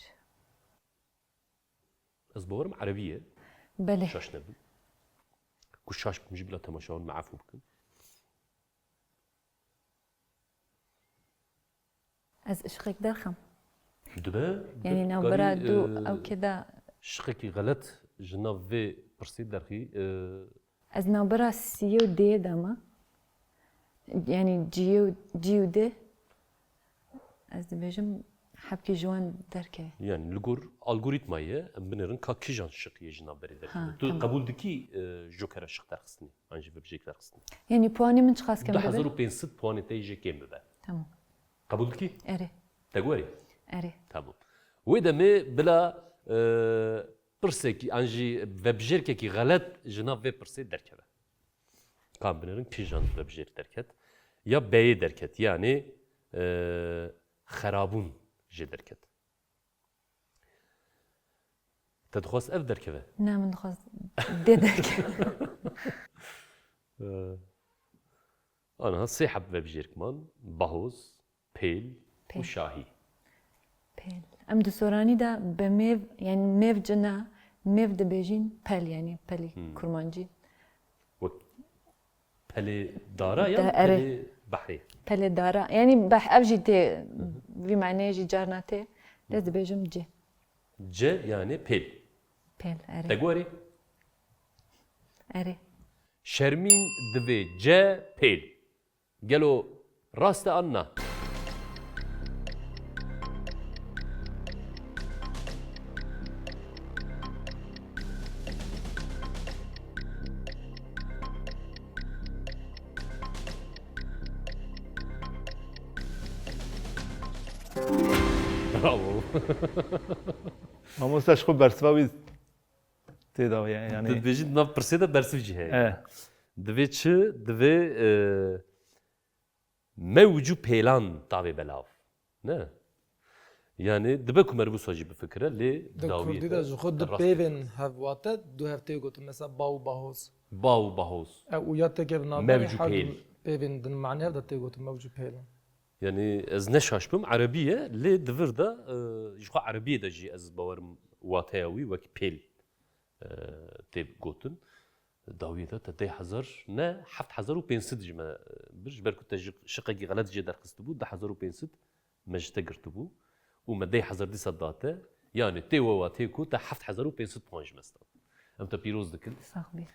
Ez bawerim erebî ye. Belê. Şaş nebim. Ku şaş bim jî bila temaşevan me efû bikin. Ez şiqek derxim. Dibe, yanî navbera du ew kê de şiqekî xelet ji nav vê pirsê derxî, e, Ez navbera siyê û dêyê de me. Yanî ciyê û, cî û dê. Ez dibêjim hebkî ji wan derkeve. Yanî li gor algorîtmayê em binêrin ka kîjan şiq yê ji navberê derkeve. Ha, tu tamam. Qebûl dikî, e, jokera şiq derxistinê, an jî vebijêrek derxistinê? Yanî puanê min çiqas kêm bibe? Du hezar û pênc sed puanê te yê jê kêm bibe. Tamam. Qebûl dikî? Erê. Te guherî? Erê. Tamam. Wê demê bila, e, pirsekî an jî vebijêrkekî xelet ji nav vê pirsê derkeve. Ka em binêrin kîjan vebijêr derket? Ya B'yê derket, yanî, e, xerabûn jê derket. Te dixwest ev derkeve? Ne, min dixwest D derkeve. E, aniha sê heb vebijêrek man, Bahoz, Pêl û Pêl. Şahî. Pêl. Em di soranî de bi mêv, yanî mêv cina, mêv dibêjin pel, yanî pelî Hmm. kurmancî. Wek pelê dara ya Da-, erê. Pelê behrê? Pelê dara. Yanî beh-, ev jî tê, Hı hı. vî maneyê jî carna tê. Lê Hı. dibêjim C. C yanî pêl. Pêl, erê. Te guherî? Erê. Şermîn divê C pêl. Gelo rast e an na? Bravo. Mamoste ji xwe bersiva wî tê da ye, yani. Dibêjin di nav pirsê de bersiv jî heye. E, Divê çi? Divê e, mewc û pêlan tavê belav. Ne? Yani dibe ku meriv wisa jî bifikire, lê Di dawiyê kurdî de ji xwe du rast pêvên hevwate, du hev tê gotin, mesela ba û bahoz. Ba û bahoz. E, û ya têke bi navberê Mewc û her du pêl. pêvên din manê hev de tê gotin mewc û pêl. Yani ez ne şaş bim, erebî ye, lê di vir de e, ji xwe erebiyê de jî ez bawerim wateya wî wek pêl e, tê gotin. Dawiyê de te deh hezar ne, heft hezar û pênc sed ji me e, bir, ji ber ku te ji şiqekî xelet jê derxistibû, deh hezar û pênc sed me ji te girtibû û me deh hezar dîsa da te, yani tê we wa tê ku te heft hezar û pênc sed puan ji me stand. Em te pîroz dikin. Sax bî.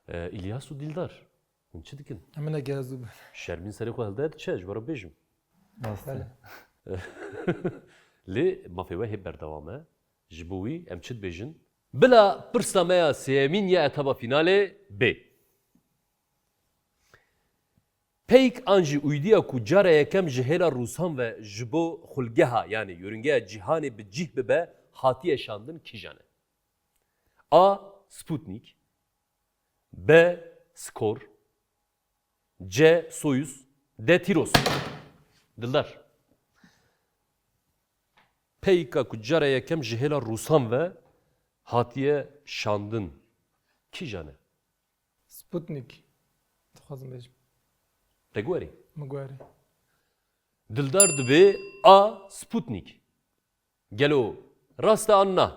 E, Îlyas û Dîldar, hûn çi dikin? Em ne gehezû bin. Şermîn serê xwe hilde diçe, ji we re bêjim. rast e. Belê. Lê mafê we hê berdewam e. Ji bo wî em çi dibêjin? Bila pirsa me ya sêyemîn ya etaba fînalê bê. Peyk an jî uydiya ku cara yekem ji hêla Rûsan ve ji bo xulgeha, yani yörüngeya cîhanê bi cih bibe, hatiye şandin kîjan e? A. Sputnik. B. Skor. C. Soyuz. D. Tiros. Dildar. Peyka ku cara yekem ji hêla Rûsan ve hatiye şandin kîjan e? Sputnik. Dixwazim bêjim. Te guherî? Min guherî. Dildar dibê A. Sputnik. Gelo rast e an na?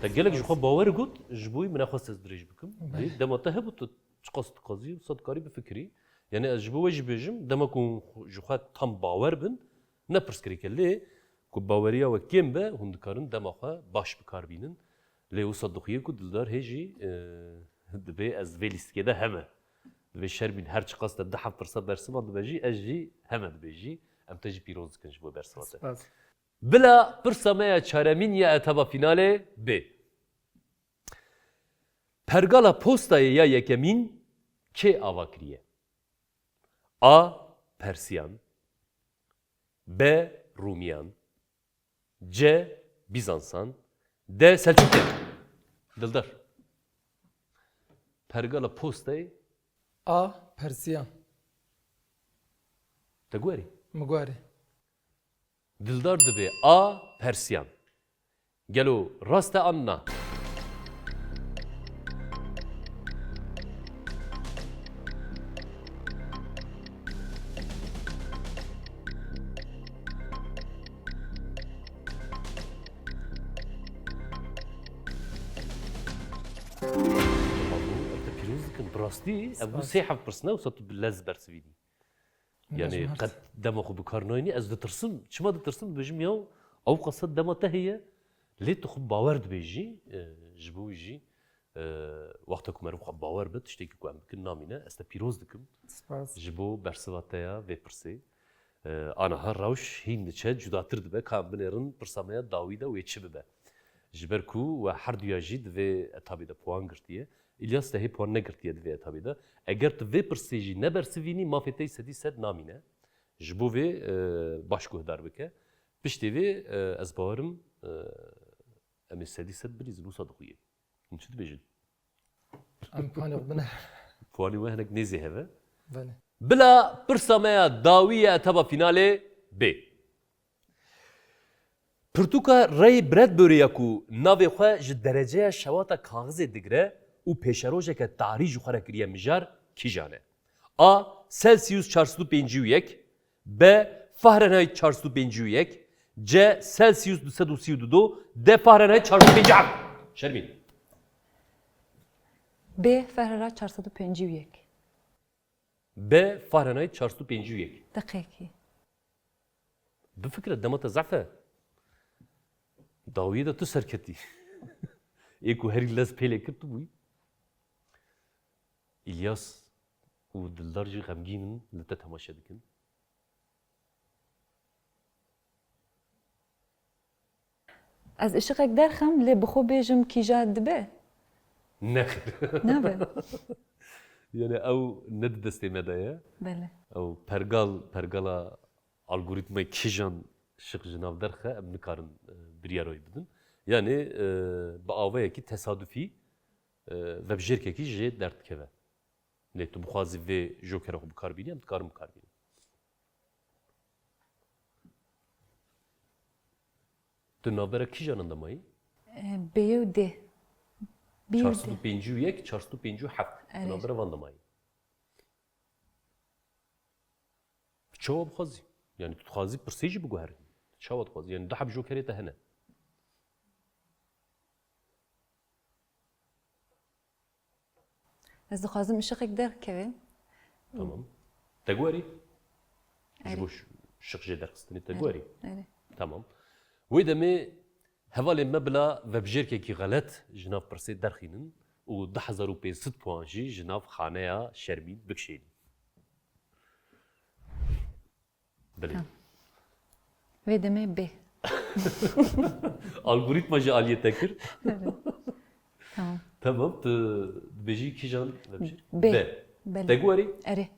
Te gelek ji xwe bawer got, ji bo wî min nexwest ez dirêj bikim. Lê dema te hebû, tu çiqas dixwazî, wisa dikarî bifikirî. Yani ez ji bo we jî bêjim, dema ku hûn ji xwe tam bawer bin, ne pirsgirêk e. Lê ku baweriya we kêm be, hûn dikarin dema xwe baş bi kar bînin. Lê wisa dixuye ku Dildar hê jî, e, dibê ez vê lîstikê de heme. Dibê Şermîn her çiqas te du heb pirsa bersivan dibe jî, ez jî heme dibê jî. Em te jî pîroz dikin ji bo bersiva te. Spas. Bila pirsa me ya çaremîn ya etaba fînalê bê. Pergala postayê ya yekemîn kê ava kiriye? A. Persiyan. B. Rûmiyan. C. Bîzansan. D. Selçukyan. Dildar. Pergala postayê. A. Persiyan. Te guherî? Min guherî. Dildar dibê A. Persiyan. Gelo rast e an na? Bravo, em te pîroz dikin. Bi rastî, ev bû Spas. Sê heb pirsine, wisa tu bi lez bersivînî. Yani Dejmart. Qet dema xwe bi kar nayînî, ez ditirsim. Çima ditirsim? Dibêjim ya, ew qasa dema te heye, lê tu xwe bawer dibêjî, e, ji bo wî jî, e, wexta ku meriv xwe bawer be, tiştekî ku em bikin namîne, ez te pîroz dikim. Spas. Ji bo bersiva te ya vê pirsê. E, aniha rewş hîn diçe, cudatir dibe, ka em binêrin pirsa me ya dawî de wê çi bibe. Ji ber ku we herduya jî di vê etabê de puan girtiye. Îlyas te hê puan negirtiye di vê etabê de. Eger tu vê pirsê jî nebersivînî, mafê te yî sedî sed namîne. Ji bo vê, e, baş guhdar bike. Piştê vê, e, ez bawerim, e, em ê sedî sed bilîzin, wisa dixuye. Hûn çi dibêjin? Em puanê xwe bine. Puanê we hinek nêzê heve. Belê. Bila pirsa me ya dawî ya etaba fînalê bê. Pirtûka Ray Bradbury ya ku navê xwe ji dereceya şewata kaxizê digire û pêşerojeke tarî ji xwe re kiriye mijar, kîjan e? A. Celsius çar sed û pêncî û yek. B. Fahrenheit çar sed û pêncî û yek. C. Celsius du sed û sî û du. D. Fahrenheit çar sed û pêncî û heft. Şermîn. B. Fahrenheit çar sed û pêncî û yek. B. Fahrenheit çar sed û pêncî û yek. Deqekî. Bifikire, dema te zehf e. Dawiyê de tu serketî. Ê ku herî lez pêlê kir tu bûyî. Îlyas û Dildar jî xemgîn in, li te temaşe dikin. Ez ışiqek derxim, lê bi xwe bêjim kîja dibe? Nexir. Nabe. Yani ew ne di destê me de ye. Belê. Ew pergal, pergala algoritmayê kîjan şiq ji nav derxe, em nikarin e, biryar wê bidin. Yani e, bi awayekî tesadufî e, vebjêrkekî jê derdikeve. Lê tu bixwazî vê jokera xwe bi kar bînî, em dikarin bi kar bînin. Tu navbera kîjanan de mayî? E, B û D. B û D. Çar sed û pêncî û yek, çar sed û pêncî û heft. Tu Erê. navbera van de mayî. Çawa bixwazî? Yani tu dixwazî pirsê jî biguherî. Çawa dixwazî? Yani du heb jokerê te hene. Ez dixwazim ışiqek derkeve. Tamam. Te guherî? Ji Erê. bo ş- şiq jê derxistinê te guherî? Erê. Tamam. Wê demê hevalên me bila vebjêrkekî xelet ji nav pirsê derxînin û du hezar û pênc sed puan jî ji nav xaneya Şermîn bikişênin. Belê. Tamam. Vê demê B. Algoritma jî aliyê te kir. Tamam. Tamam, tu dibêjî kîjan vebjêr? B. B. Belê. Te guherî? Erê.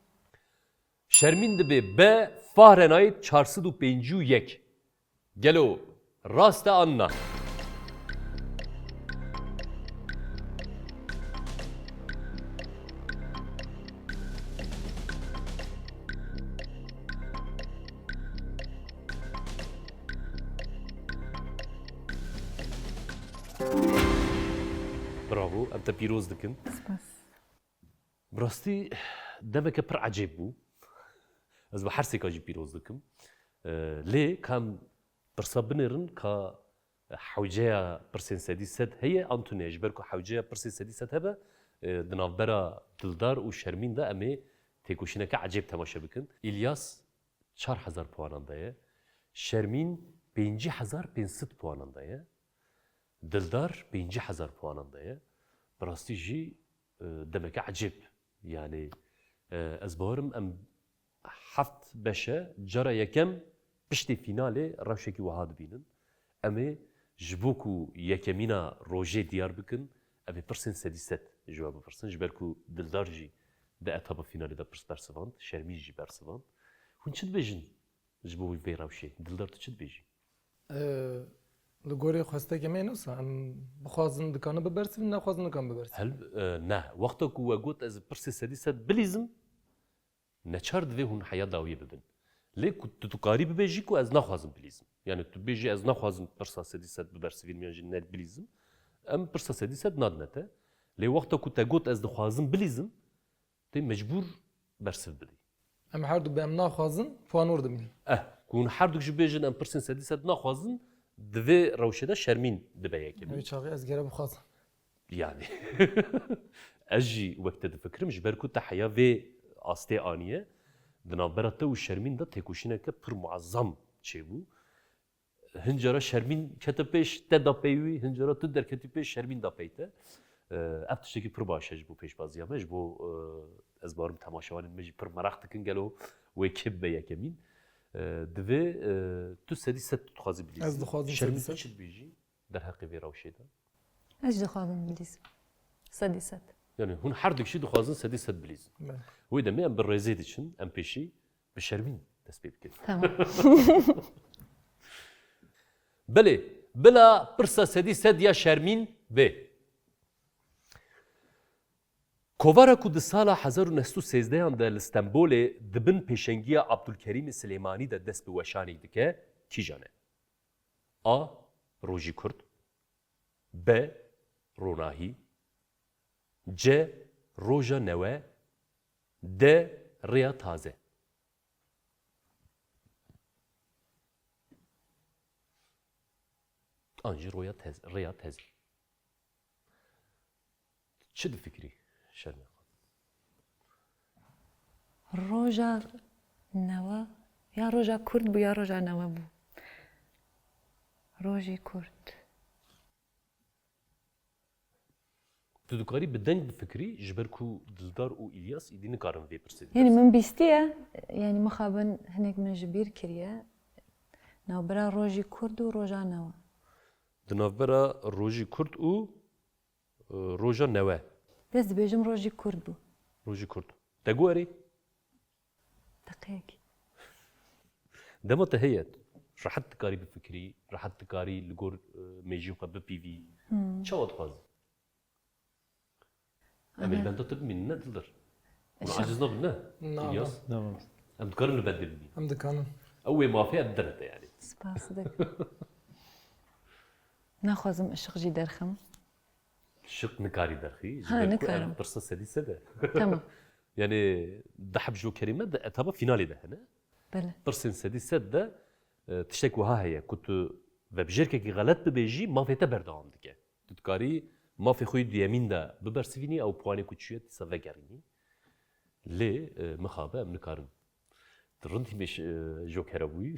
Şermîn dibê B Fahrenheit çar sed û pêncî û yek. Gelo rast e an na? Bravo, em te pîroz dikin. Spas. Bi rastî demeke pir ecêb bû. Ez bi her sêka jî pîroz dikim. E, lê ka em pirsa binêrin ka hewceya pirsên sedî sed heye an tune. Ji ber ku hewceya pirsên sedî sed hebe, e, di navbera Dildar û Şermîn de em ê têkoşîneke ecêb temaşe bikin. Îlyas çar hezar puanan de ye. Şermîn pêncî hezar pênc sed puanan de ye. Dildar pêncî hezar puanan de ye. Bi rastî jî e, demeke ecêb. Yani e, ez bawerim em heft beşe cara yekem piştê fînalê rewşekî wiha dibînin. Em ê ji bo ku yekemîna rojê diyar bikin, em ê pirsên sedî sed ji we bipirsin. Ji ber ku Dildar jî di etapa fînalê de pirs bersivand, Şermîn jî bersivand. Hûn çi dibêjin ji bo vê rewşê? Dildar, tu çi dibêjî? Ee, Li gorî xwestekê me ne wisa, em bixwazin dikanin bibersivînin, nexwazin nikanin bibersivînin. Hel, e, ne. Wexta ku we got ez pirsê sedî sed bilîzim, neçar divê hûn heya dawiyê bibin. Lê ku tu dikarî bibêjî ku ez naxwazim bilîzim. Yani tu bêjî ez naxwazim pirsa sedî sed bibersivînim yan jî ne bilîzim, em pirsa sedî sed nadine te. Lê wexta ku te got ez dixwazim bilîzim, tê mecbûr bersiv bidî. Em her du bi em naxwazin, puan wir dimînin. Eh, ku hûn her du jî bêjin em pirsên sedî sed naxwazin, di vê rewşê de Şermîn dibe yekemîn. Wê çaxê ez gere bixwazim. Yani. Ez jî wek te difikirim, ji ber ku te heya vê astê aniye, di navbera te û Şermîn de têkoşîneke pir muezzam çêbû. Hin cara Şermîn kete pêş, te da pey wî, hin cara tu derketî pêş, Şermîn da pey te. Ev tiştekî pir baş e ji bo pêşbaziya me, ji bo, e, ez bawerim temaşevanên me jî pir meraq dikin gelo wê kê bibe yekemîn. E, divê, e, tu sedî sed tu dixwazî bilîzî. Ez dixwazim Şermîn, sedî sed. Tu çi dibêjî derheqê vê rewşê de? Ez jî dixwazim bilîzim. Sedî sed. Yani hûn her du jî dixwazin sedî sed bilîzin. Belê. Wê demê em bi rêzê diçin, em pêşî bi Şermîn dest pê bikin. Tamam. Belê, bila pirsa sedî sed ya Şermîn bê. Kovara ku di sala hezar û neh sed û sêzdehan de li Stenbolê di bin pêşengiya Abdulkerîmê Silêmanî de dest bi weşanê dike, kîjan e? A. Rojî Kurd. B. Ronahî. C. Roja Newe. D. Rêya Taze. An jî roya tez, rêya teze. Çi difikirî Şermîn Xan? Roja newe, ya roja kurd bû ya roja newe bû. Rojî kurd. Tu dikarî bi deng bifikirî, ji ber ku Dildar û Îlyas îdî nikarin vê pirsê Yani bibersin. Min bîstiye, yani mixabin hinek min ji bîr kiriye. Navbera rojî kurd û roja newe. Di navbera rojî kurt û, e, roja newe. Ez dibêjim rojî kurt bû. Rojî kurt. Te got erê? Deqeyekî. Dema te heye, rehet dikarî bifikirî, rehet dikarî li gor, e, mêjiyê xwe bipîvî. Çawa dixwazî? Em ê li benda te bimînin, ne Dildar? Hûn aciz nabin, ne? Na, İlyas? Na. Tamam. Em dikarin li bendê bimînin. Em dikarin. Ew wê mafê em dine te yani. Spas dikim. Naxwazim işiq jî derxim. Şiq nikarî derxî. Ji Ha, ber ku nikarim. Ev pirsa sedî sed e. Tamam. Yani deheb ji jokerê me di etaba finalê de hene. Belê. Pirsên sedî sed de, e, tiştek wiha heye ku tu vebijêrkekî xelet bibêjî, mafê te berdewam dike. Tu dikarî mafê xwe yê duyemîn de bibersivînî, ew puanê ku çûye dîsa vegerînî. Lê, e, mixabe em nikarin. Tu rind hîmê ş-, e, jokera bûyî.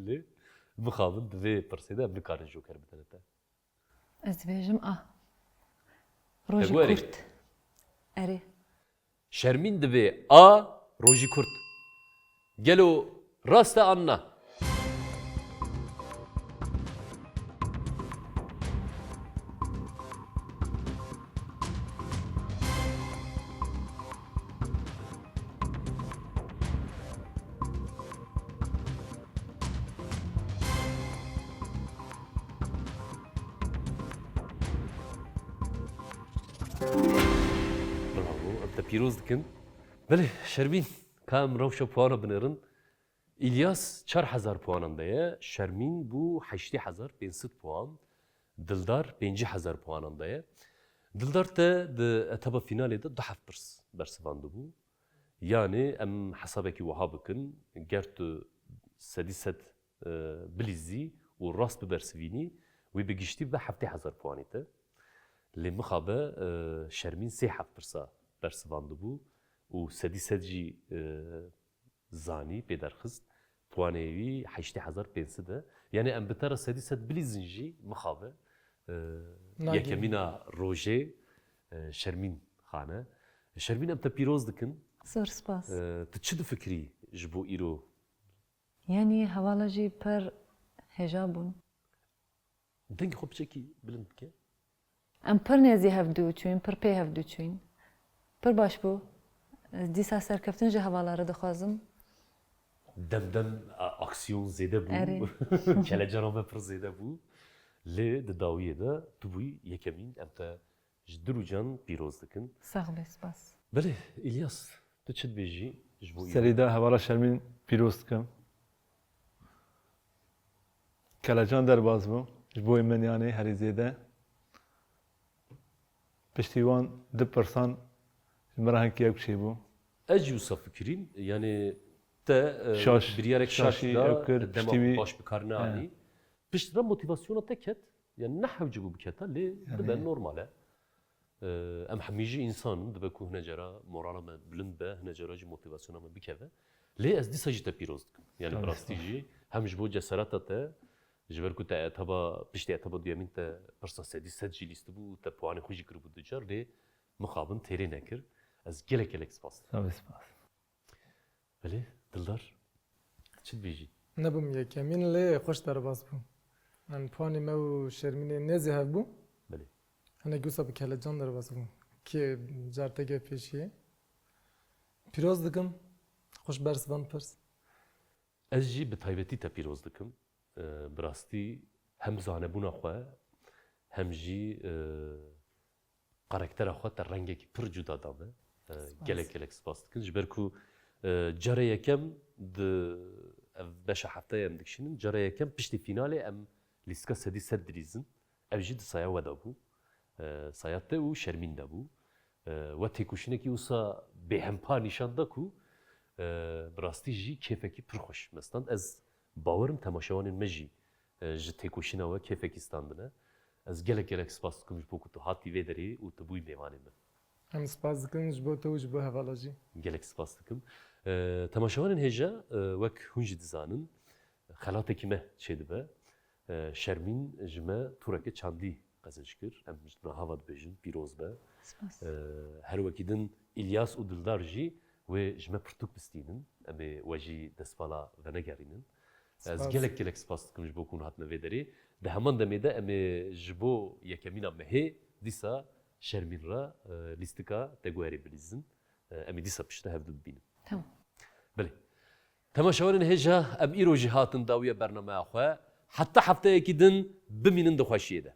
Lê mixabin di vê pirsê de em nikarin joker bidin te. Ez dibêjim A. Rojî Te got erê? Kurt. Erê. Şermîn dibê A, rojî kurt. Gelo rast e an na? Bravo, em te pîroz dikin. Belê, Şermîn, ka em rewşa puana binêrin. Îlyas çar hezar puanan de ye, Şermîn bû heştê hezar pênc sed puan, Dildar pêncî hezar puanan de ye. Dildar te di etaba finalê de du heft pirs bersivandibû. Yanî em hesabekî wiha bikin, ger tu sedî sed, e, bilîzî û rast bibersivînî, wî bi giştî bibe heftê hezar puanê te. Lê mixabe, e, Şermîn sê heft pirsa bersivandibû û sedî sed jî, e, zanî, pê derxist. Puanê wî heştê hezar pênc sed e. Yanî em bi te re sedî sed bilîzin jî mixabe, e, Nagî. Yekemîna rojê, e, Şermîn Xan e. Şermîn, em te pîroz dikin. Zor spas. E, tu çi difikirî ji bo îro? Yanî hevala jî pir hêja bûn. Dengê xwe piçekî bilind bike. Em pir nêzî hevdû çûyîn, pir pê hevdû çûyîn. Pir baş bû. Ez dîsa serkeftin ji hevala re dixwazim. Dem dem, a, aksiyon zêde bû. Erê. Kelecana me pir zêde bû. Lê di dawiyê de tu bûyî yekemîn, em te ji dil û can pîroz dikin. Sax be, spas. Belê, Îlyas, tu çi dibêjî ji bo îro? Serî de hevala Şermîn pîroz dikim. Kelecan derbas bû. Ji bo min yanî herî zêde. Piştî wan du pirsan ji min re hinkî yek çêbû. Ez jî wisa fikirîm, yani te, e, Şaş, biryarek şaş şaşî da, ew kir, dema piştî wî baş bi kar neanî. Pişt ve motivasyona te ket, yani ne hewce bû biketa, lê Yani dibe normal e. E, em hemî jî insan in, dibe ku hine cara morala me bilind be, hine cara jî motivasyona me bikeve. Lê ez dîsa jî te pîroz dikim. Yani Tabii. Bi rastî jî hem ji bo ceserata te, ji ber ku te etaba, piştî etaba duyemîn te pirsa sedî sed jî lîstibû û te puanê xwe jî kiribû du car, lê mixabin têrê nekir. Ez gelek gelek spas dikim. Tabii, spas. Belê, Dildar, çi dibêjî? Nebûm yekemîn lê xweş derbas bû. Em puanê me û Şermînê nêzî hev bû. Belê. Hinek wisa bi kelecan derbas bû. Kê car te gel pêşiyê. Pîroz dikim. Xweş bersivand pirs. Ez jî bi taybetî te pîroz dikim. E, bi rastî hem zanebûna xwe, hem jî, e, karaktera xwe te rengekî pir cuda da me. E, Spas. Gelek gelek spas dikin. Ji ber ku, e, cara yekem di ev beşa heftayê em dikişînin. Cara yekem piştî finalê em lîstika sedî sed dilîzin. Ev jî di saya we de bû. E, saya te û Şermîn de bû. E, we têkoşînekî wisa bêhempa nîşan da ku, e, bi rastî jî kêfekî pir xweş me stand. Ez bawerim temaşevanên me jî, e, ji têkoşîna we kêfekî standine. Ez gelek gelek spas dikim ji bo ku tu hatî vê derê û tu bûyî mêvanê me. Em spas dikin ji bo te û ji bo hevala jî. Gelek spas dikim. E, temaşevanên hêja, e, wek hûn jî dizanin, xelatekî me çêdibe. E, Şermîn ji me tûreke çandî qezenc kir. Em ji niha ve dibêjin pîroz be. Spas. E, her wekî din Îlyas û Dildar jî wê ji me pirtûk bistînin. Em ê we jî destvala venegerînin. Ez gelek gelek spas dikim ji bo ku hûn hatine vê derê. Di heman demê de em ê ji bo yekemîna mehê dîsa Şermîn re e, lîstika Teguerê bilîzin. E, em ê dîsa piştre hevdu bibînin. Tamam. Belê. Temaşevanên hêja, em îro jî hatin dawiya bernameya xwe. Heta hefteyekî din bimînin di xweşiyê de.